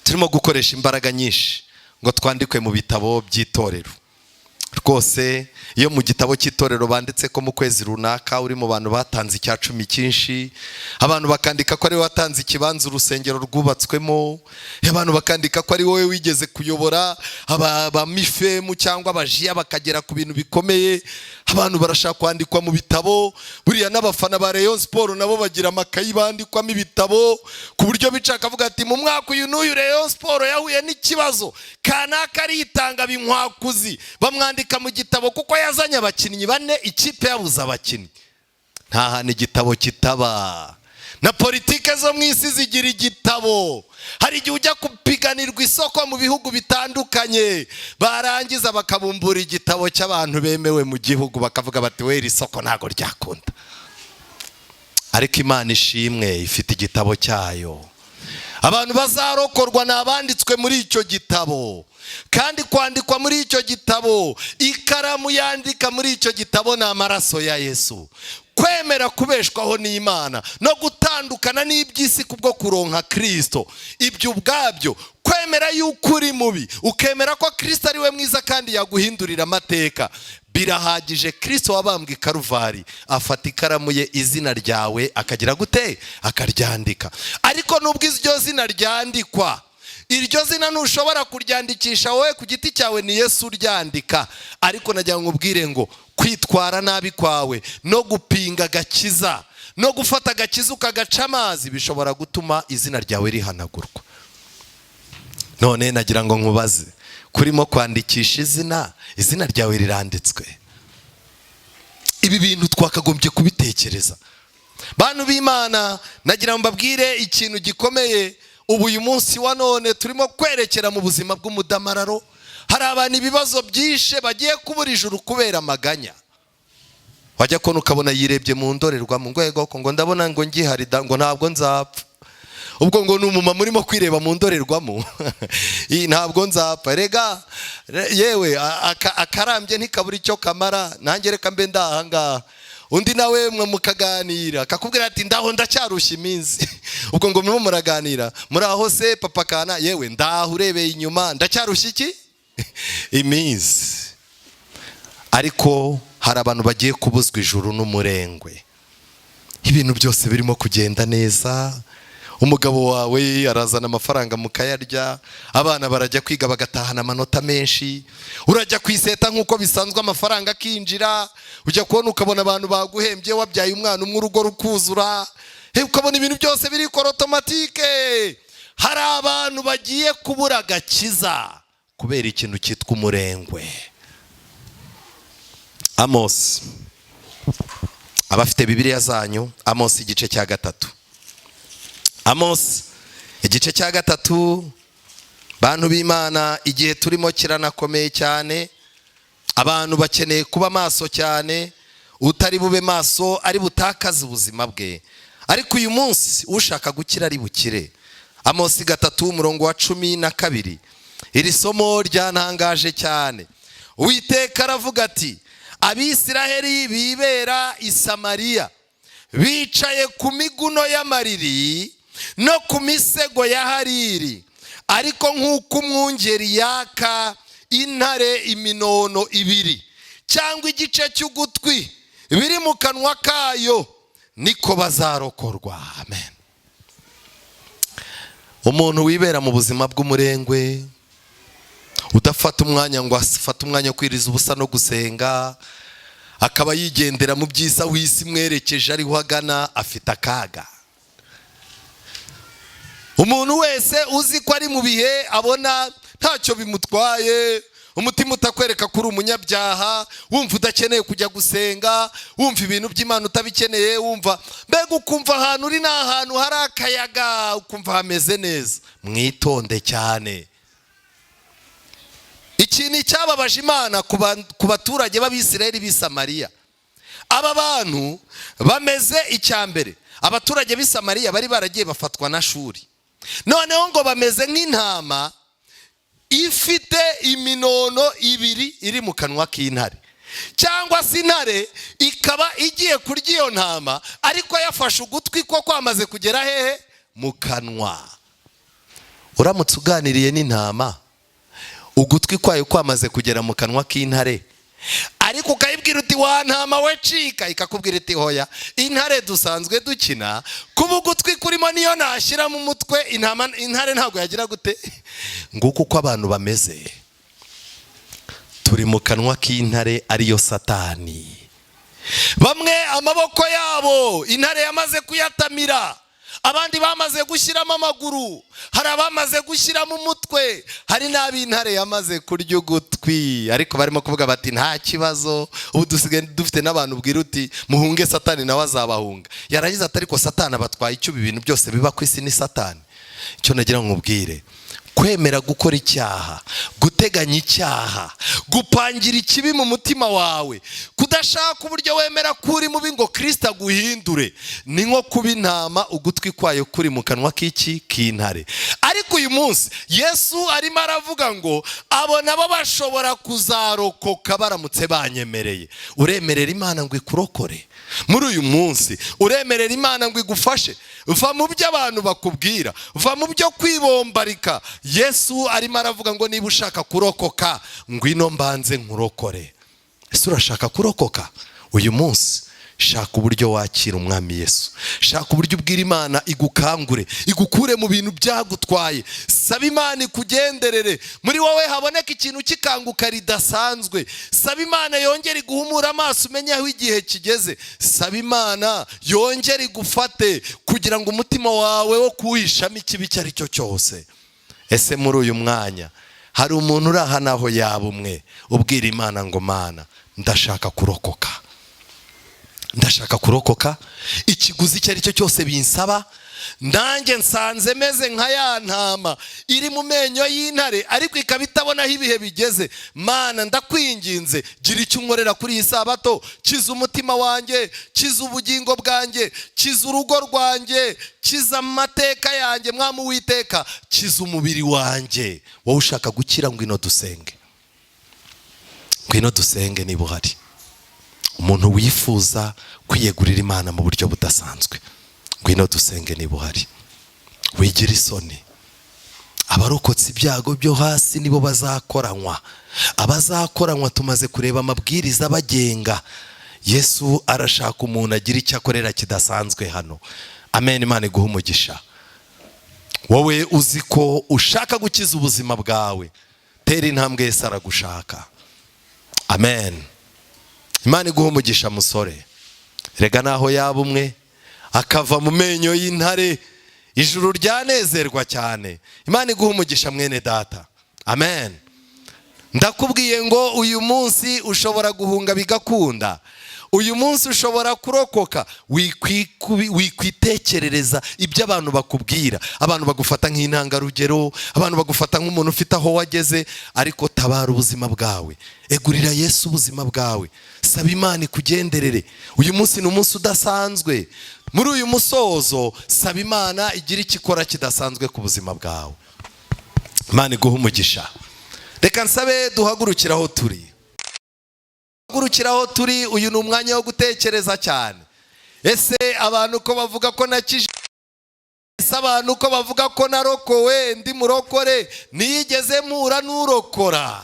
Turimo gukoresha imbaraga nyinshi ngo twandikwe mu bitabo by'itorero. Rwose iyo mu gitabo cy'itorero banditse ko mu kwezi runaka uri mu bantu batanze icya cumi cyinshi, abantu bakandika ko ari wowe watanze ikibanza urusengero rwubatswemo, abantu bakandika ko ari wowe wigeze kuyobora ba mifemu cyangwa abajiya bakagera ku bintu bikomeye, abantu barashaka kwandikwa mu bitabo. Buriya n'abafana ba Rayon Sport nabo bagira amakayi bandikwamo ibitabo, ku buryo bica akavuga ati: "Mu mwaka uyu n'uyu Rayon Sport yahuye n'ikibazo kanaka, aritanga binkwakuzi, bamwandika mu gitabo kuko yazanye abakinnyi bane ikipe yabuze abakinnyi." Nta hantu igitabo kitaba. Na politike zo mu isi zigira igitabo. Hari igihe ujya kupiganirwa isoko mu bihugu bitandukanye, barangiza bakabumbura igitabo cy'abantu bemewe mu gihugu, bakavuga bati: "Wera, isoko ntabwo ryakunda." Ariko Imana ishimwe, ifite igitabo cyayo. Abantu bazarokorwa ni abanditswe muri icyo gitabo. Kandi kwandikwa muri icyo gitabo, ikaramu yandika muri icyo gitabo ni amaraso ya Yesu. Kwemera kubeshwaho n'Imana no gutandukana n'iby'isi kubwo kuronka Kirisito, ibyo ubwabyo, kwemera yuko uri mubi, ukemera ko Kirisito ari we mwiza kandi yaguhindurira amateka, Birahagije. Kirisito wabambwe i Karuvari afata ikaramu ye, izina ryawe akagira gute? Akaryandika. Ariko nubwo iryo zina ryandikwa, iryo zina ntushobora kuryandikisha wowe ku giti cyawe, ni Yesu uryandika. Ariko nagira ngo ubwire ngo kwitwara nabi kwawe no gupinga agakiza no gufata agakiza ukagaca amazi bishobora gutuma izina ryawe rihanagurwa. None nagira ngo nkubaze, kurimo kwandikisha izina, izina ryawe riranditswe? Ibi bintu twakagombye kubitekereza, bantu b'Imana. Nagira ngo mbabwire ikintu gikomeye. Ubu uyu munsi wa none turimo kwerekera mu buzima bw'umudamararo. Hari abantu ibibazo byishe, bagiye kubura ijuru kubera amaganya. Wajya kubona ukabona yirebye mu ndorerwamo ngo yego, ngo ndabona ngo ngihari da, ngo ntabwo nzapfa. Ubwo ngo ni umumama urimo kwireba mu ndorerwamo. Iyi ntabwo nzapfa rega. Yewe, akarambye ntikabura icyo kamara, nanjye reka mbe ndahangaha. Undi nawe mwe mukaganira akakubwira ati ndaho ndacyarushya iminsi. Ubwo ngo murimo muraganira, muri aho se papa kana, yewe ndaho, urebeye inyuma ndacyarushya iki iminsi. Ariko hari abantu bagiye kubuzwa ijuru n'umurengwe. Ibintu byose birimo kugenda neza, umugabo wawe arazana amafaranga mukayarya, abana barajya kwiga bagatahana amanota menshi, urajya ku iseta nk'uko bisanzwe amafaranga akinjira, ujya kubona ukabona abantu baguhembye, wabyaye umwana umwe urugo rukuzura, ukabona ibintu byose birikora automatique. Hari abantu bagiye kubura agakiza kubera ikintu cyitwa umurengwe. Amosi, abafite Bibiliya zanyu, Amosi igice cya 3, Amosi igice cya 3. Bantu b'Imana, igihe turimo kiranakomeye cyane. Abantu bakeneye kuba maso cyane. Utari bube maso ari butakaze ubuzima bwe, ariko uyu munsi ushaka gukira ari bukire. Amosi 3, umurongo wa 12. Iri somo ryantangaje cyane. Uwiteka aravuga ati: "Abisiraheli bibera i Samariya bicaye ku miguno y'amariri no ku misego ya hariri, ariko nk'uko umwungeri yaka intare iminono ibiri cyangwa igice cy'ugutwi biri mu kanwa kayo, niko bazarokorwa." Amen. Umuntu wibera mu buzima bw'umurengwe, udafata umwanya ngo afate umwanya wo kwiriza ubusa no gusenga, akaba yigendera mu byiza w'isi mwerekeje ariho agana, afite akaga. Umuntu wese uzi ko ari mu bihe abona ntacyo bimutwaye, umutima utakwereka ko uri umunyabyaha, wumva udakeneye kujya gusenga, wumva ibintu by'Imana utabikeneye, wumva mbega ukumva ahantu uri ni ahantu hari akayaga, ukumva hameze neza, mwitonde cyane. Ikintu cyababaje Imana ku baturage b'Abisirayeli b'i Samariya, aba bantu bameze, icya mbere, abaturage b'i Samariya bari baragiye bafatwa na Shuri. Noneho ngo bameze nk'intama ifite iminono ibiri iri mu kanwa k'intare, cyangwa se intare ikaba igiye kurya iyo ntama, ariko yafashe ugutwi ko kwamaze kugera hehe? Mu kanwa. Uramutse uganiriye n'intama ugutwi kwayo kwamaze kugera mu kanwa k'intare, ariko ukayibwira uti: "Wa ntama we, cika," ikakubwira iti: "Hoya, intare dusanzwe dukina, kuba ugutwi kurimo niyo nashyiramo umutwe intama, intare ntabwo yagira gute." Nguko uko abantu bameze, turi mu kanwa k'intare ariyo Satani. Bamwe amaboko yabo intare yamaze kuyatamira, abandi bamaze gushyiramo amaguru, hari abamaze gushyiramo umutwe, hari n'ab'intare yamaze kurya ugutwi, ariko barimo kuvuga bati: "Nta kibazo." Ubu dusigaye dufite n'abantu ubwira uti: "Muhunge Satani, nawe azabahunga." Yarangiza ati: "Ariko Satani abatwaye icyo? Ibi bintu byose biba ku isi ni Satani." Icyo nagira ngo nkubwire, kwemera gukora icyaha, guteganya icyaha, gupangira ikibi mu mutima wawe, kudashaka uburyo wemera ko uri mubi ngo Kirisita aguhindure, ni nko kuba intama ugutwi kwayo kuri mu kanwa k'iki? K'intare. Ariko uyu munsi Yesu arimo aravuga ngo abo nabo bashobora kuzarokoka baramutse banyemereye. Uremerera Imana ngo ikurokore muri uyu munsi? Uremerera Imana ngo igufashe? Va mu byo abantu bakubwira, va mu byo kwibombarika. Yesu arimo aravuga ngo niba ushaka kurokoka, ngwino mbanze nkurokore. Ese urashaka kurokoka uyu munsi? Shaka uburyo wakira Umwami Yesu, shaka uburyo ubwira Imana igukangure, igukure mu bintu byagutwaye. Saba Imana ikugenderere, muri wowe haboneka ikintu kikanguka ridasanzwe. Saba Imana yongere iguhumure amaso, umenye aho igihe kigeze. Saba Imana yongere igufate kugira ngo umutima wawe wo kuwihishamo ikibi icyo ari cyo cyose. Ese muri uyu mwanya hari umuntu uri aha, naho yaba umwe, ubwira Imana ngo: "Mana, ndashaka kurokoka, ndashaka kurokoka, ikiguzi icyo ari cyo cyose binsaba. Nanjye nsanze meze nka ya ntama iri mu menyo y'intare, ariko ikaba itabona aho ibihe bigeze. Mana, ndakwinginze, gira icyo unkorera kuri iyi sabato. Kiza umutima wanjye, kiza ubugingo bwanjye, kiza urugo rwanjye, kiza amateka yanjye. Mwami Uwiteka, kiza umubiri wanjye." Wowe ushaka gukira, ngwino dusenge, ngwino dusenge. Niba uhari umuntu wifuza kwiyegurira Imana mu buryo budasanzwe, ngwino dusenge. Niba uhari, wigira isoni. Abarokotse ibyago byo hasi nibo bazakoranywa. Abazakoranywa tumaze kureba amabwiriza abagenga. Yesu arashaka umuntu agira icyo akorera kidasanzwe hano. Amen. Imana iguha umugisha. Wowe uzi ko ushaka gukiza ubuzima bwawe, tera intambwe, Yesu aragushaka. Amen. Imana iguha umugisha, musore. Rega naho yaba umwe akava mu menyo y'intare, ijuru ryanezerwa cyane. Imana iguha umugisha, mwene data. Amen. Ndakubwiye ngo uyu munsi ushobora guhunga bigakunda, uyu munsi ushobora kurokoka. Wikwitekerereza ibyo abantu bakubwira. Abantu bagufata nk'intangarugero, abantu bagufata nk'umuntu ufite aho wageze, ariko tabara ubuzima bwawe, egurira Yesu ubuzima bwawe, saba Imana ikugenderere. Uyu munsi ni umunsi udasanzwe. Muri uyu musozo, saba Imana igira icyo ikora kidasanzwe ku buzima bwawe. Imana iguha umugisha. Reka nsabe duhagurukire aho turi, duhagurukire aho turi. Uyu ni umwanya wo gutekereza cyane. Ese abantu ko bavuga ko nakije? Ese abantu ko bavuga ko narokowe, ndi murokore, nigeze mpura n'urokora?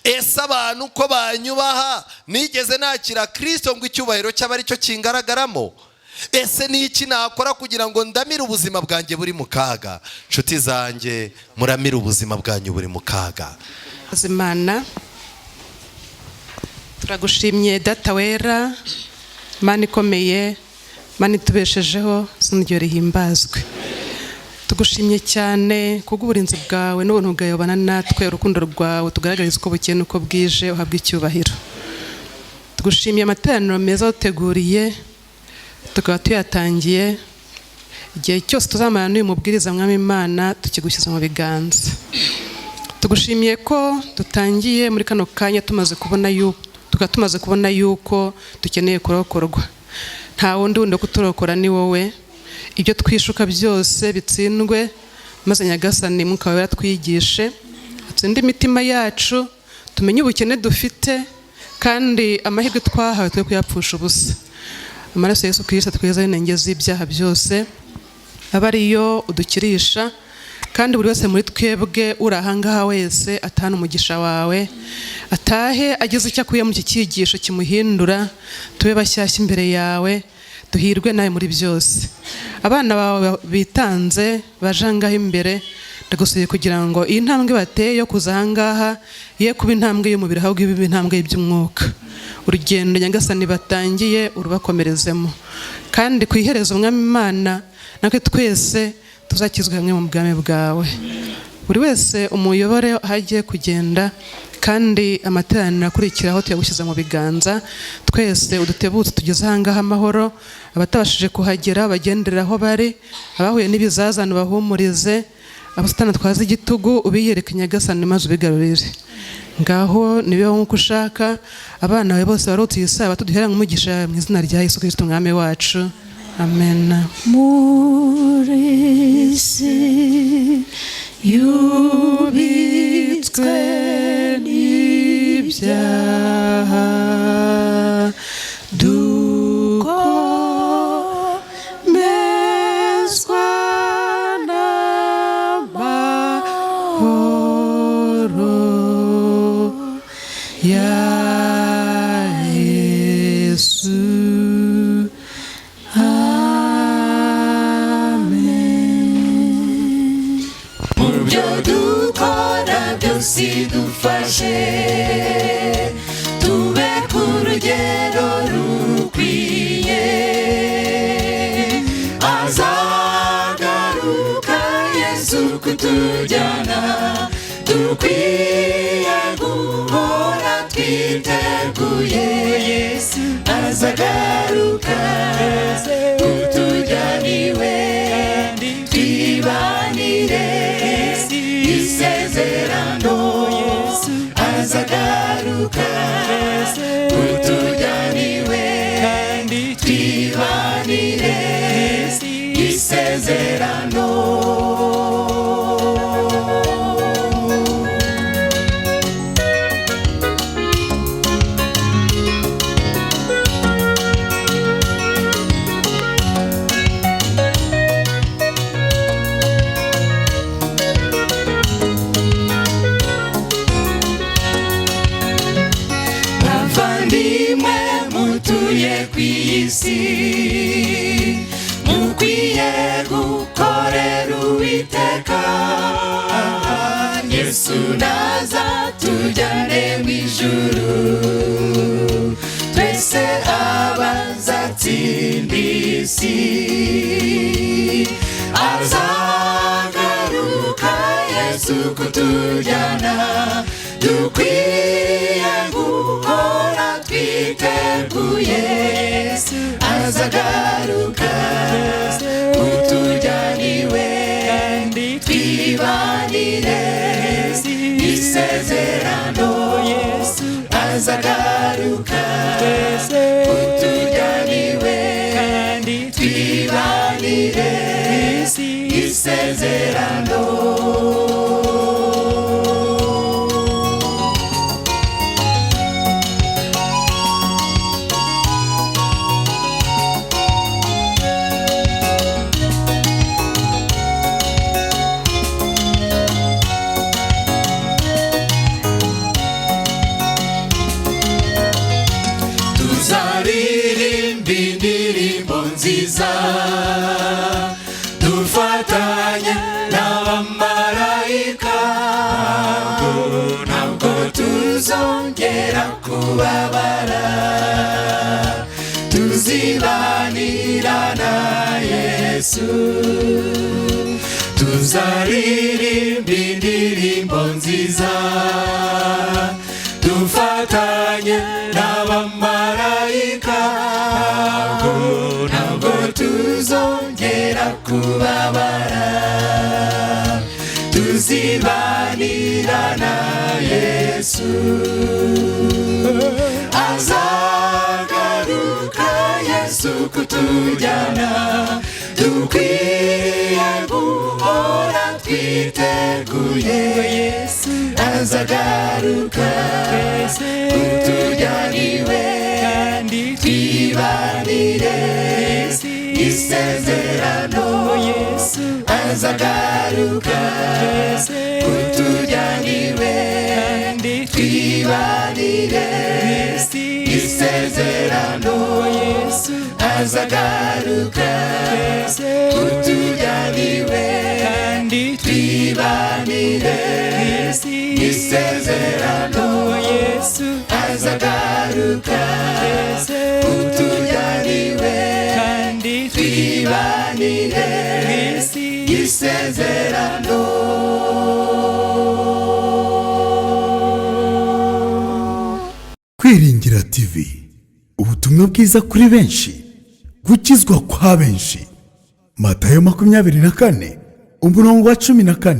Ese abantu ko banyubaha, nigeze nakira Kirisito ngo icyubahiro cyaba aricyo kingaragaramo? Ese ni iki nakora kugira ngo ndamire ubuzima bwanjye buri mu kaga? Nshuti zanjye, muramire ubuzima bwanyu buri mu kaga.
Imana, turagushimye. Data wera, Mana ikomeye, Mana itubeshejeho, izina ryawe rihimbazwe. Tugushimye cyane kubw'uburinzi bwawe n'ubuntu bwawe bubana natwe, urukundo rwawe tugaragariza uko bukeye n'uko bwije. Uhabwa icyubahiro. Tugushimiye amateraniro meza waduteguriye, tukaba tuyatangiye. Igihe cyose tuzamara n'uyu mubwiriza, Mwami Imana, tukigushyize mu biganza. Tugushimiye ko dutangiye muri kano kanya tumaze kubona yuko, tukaba tumaze kubona yuko dukeneye kurokorwa. Nta wundi wundi wo kuturokora, ni wowe. Ibyo twishuka byose bitsindwe, maze Nyagasani Mwuka wawe atwigishe, atsinde imitima yacu, tumenye ubukene dufite kandi amahirwe twahawe twe kuyapfusha ubusa. Amaraso ya Yesu Kirisito tweza inenge z'ibyaha byose, aba ariyo udukirisha, kandi buri wese muri twebwe uri ahangaha wese atahane umugisha wawe, atahe agize icyo akuye muri iki cyigisho kimuhindura. Tube bashyashya imbere yawe, duhirwe nawe muri byose. Abana bawe bitanze baje ahangaha imbere, ndagusuye kugira ngo iyi ntambwe bateye yo kuza ahangaha ye kuba intambwe y'umubiri, ahubwo ibe intambwe y'iby'umwuka. Urugendo, Nyagasani, batangiye urubakomerezemo, kandi ku iherezo, Umwami Imana, natwe twese tuzakizwe hamwe mu bwami bwawe. Buri wese umuyobore aho agiye kugenda, kandi amateraniro akurikiraho tuyagushyize mu biganza. Twese udutebutse tugeze ahangaha amahoro. Abatabashije kuhagera bagendera aho bari, abahuye n'ibizazane bahumurize, abasitani twaza igitugu ubiyereke, Nyagasani, maze ubigarurire. Ngaho nibeho nk'uko ushaka. Abana bawe bose barutse iyi sabato, duhera nk'umugisha mu izina rya Yesu Kirisito Umwami wacu. Amen.
Muri isi yubitswe n'ibyaha, dukomezwa n'amahoro ya
Yesu, amen.
Mu byo dukora byose dufashe tube ku rugero rukwiye. Azagaruka Yesu kutujyana, dukwiye guhora twiteguye. Yesu azagaruka kutujyana iwe, twibanire isezerano. Azagaruka kutujyana iwe, twibanire isezerano. Bavandimwe mutuye ku isi, mukwiye gukorera Uwiteka. Yesu naza tujyane mu ijuru, twese abazatsinda isi. Azagaruka Yesu kutujyana, dukwiye guhora twiteguye. Azagaruka kutujyana iwe, twibanire isezerano. Azagaruka kutujyana iwe, twibanire isezerano. Tuzaririmba indirimbo nziza, dufatanye n'abamarayika. Ntabwo tuzongera kubabara, tuzibanira na Yesu. Tuzaririmba indirimbo nziza, dufatanye n'abamarayika. Ntabwo tuzongera kubabara, tuzibanira na Yesu. Azagaruka Yesu kutujyana, dukwiye guhora twiteguye. Azagaruka kutujyana iwe, twibanire isezerano. Azagaruka kutujyana iwe, twibanire isezerano. Azagaruka kutujyana iwe, twibanire isezerano. Azagaruka kutujyana iwe, twibanire isezerano.
Kwiringira TV, ubutumwa bwiza kuri benshi, gukizwa kwa benshi. Matayo 24 umurongo wa 14.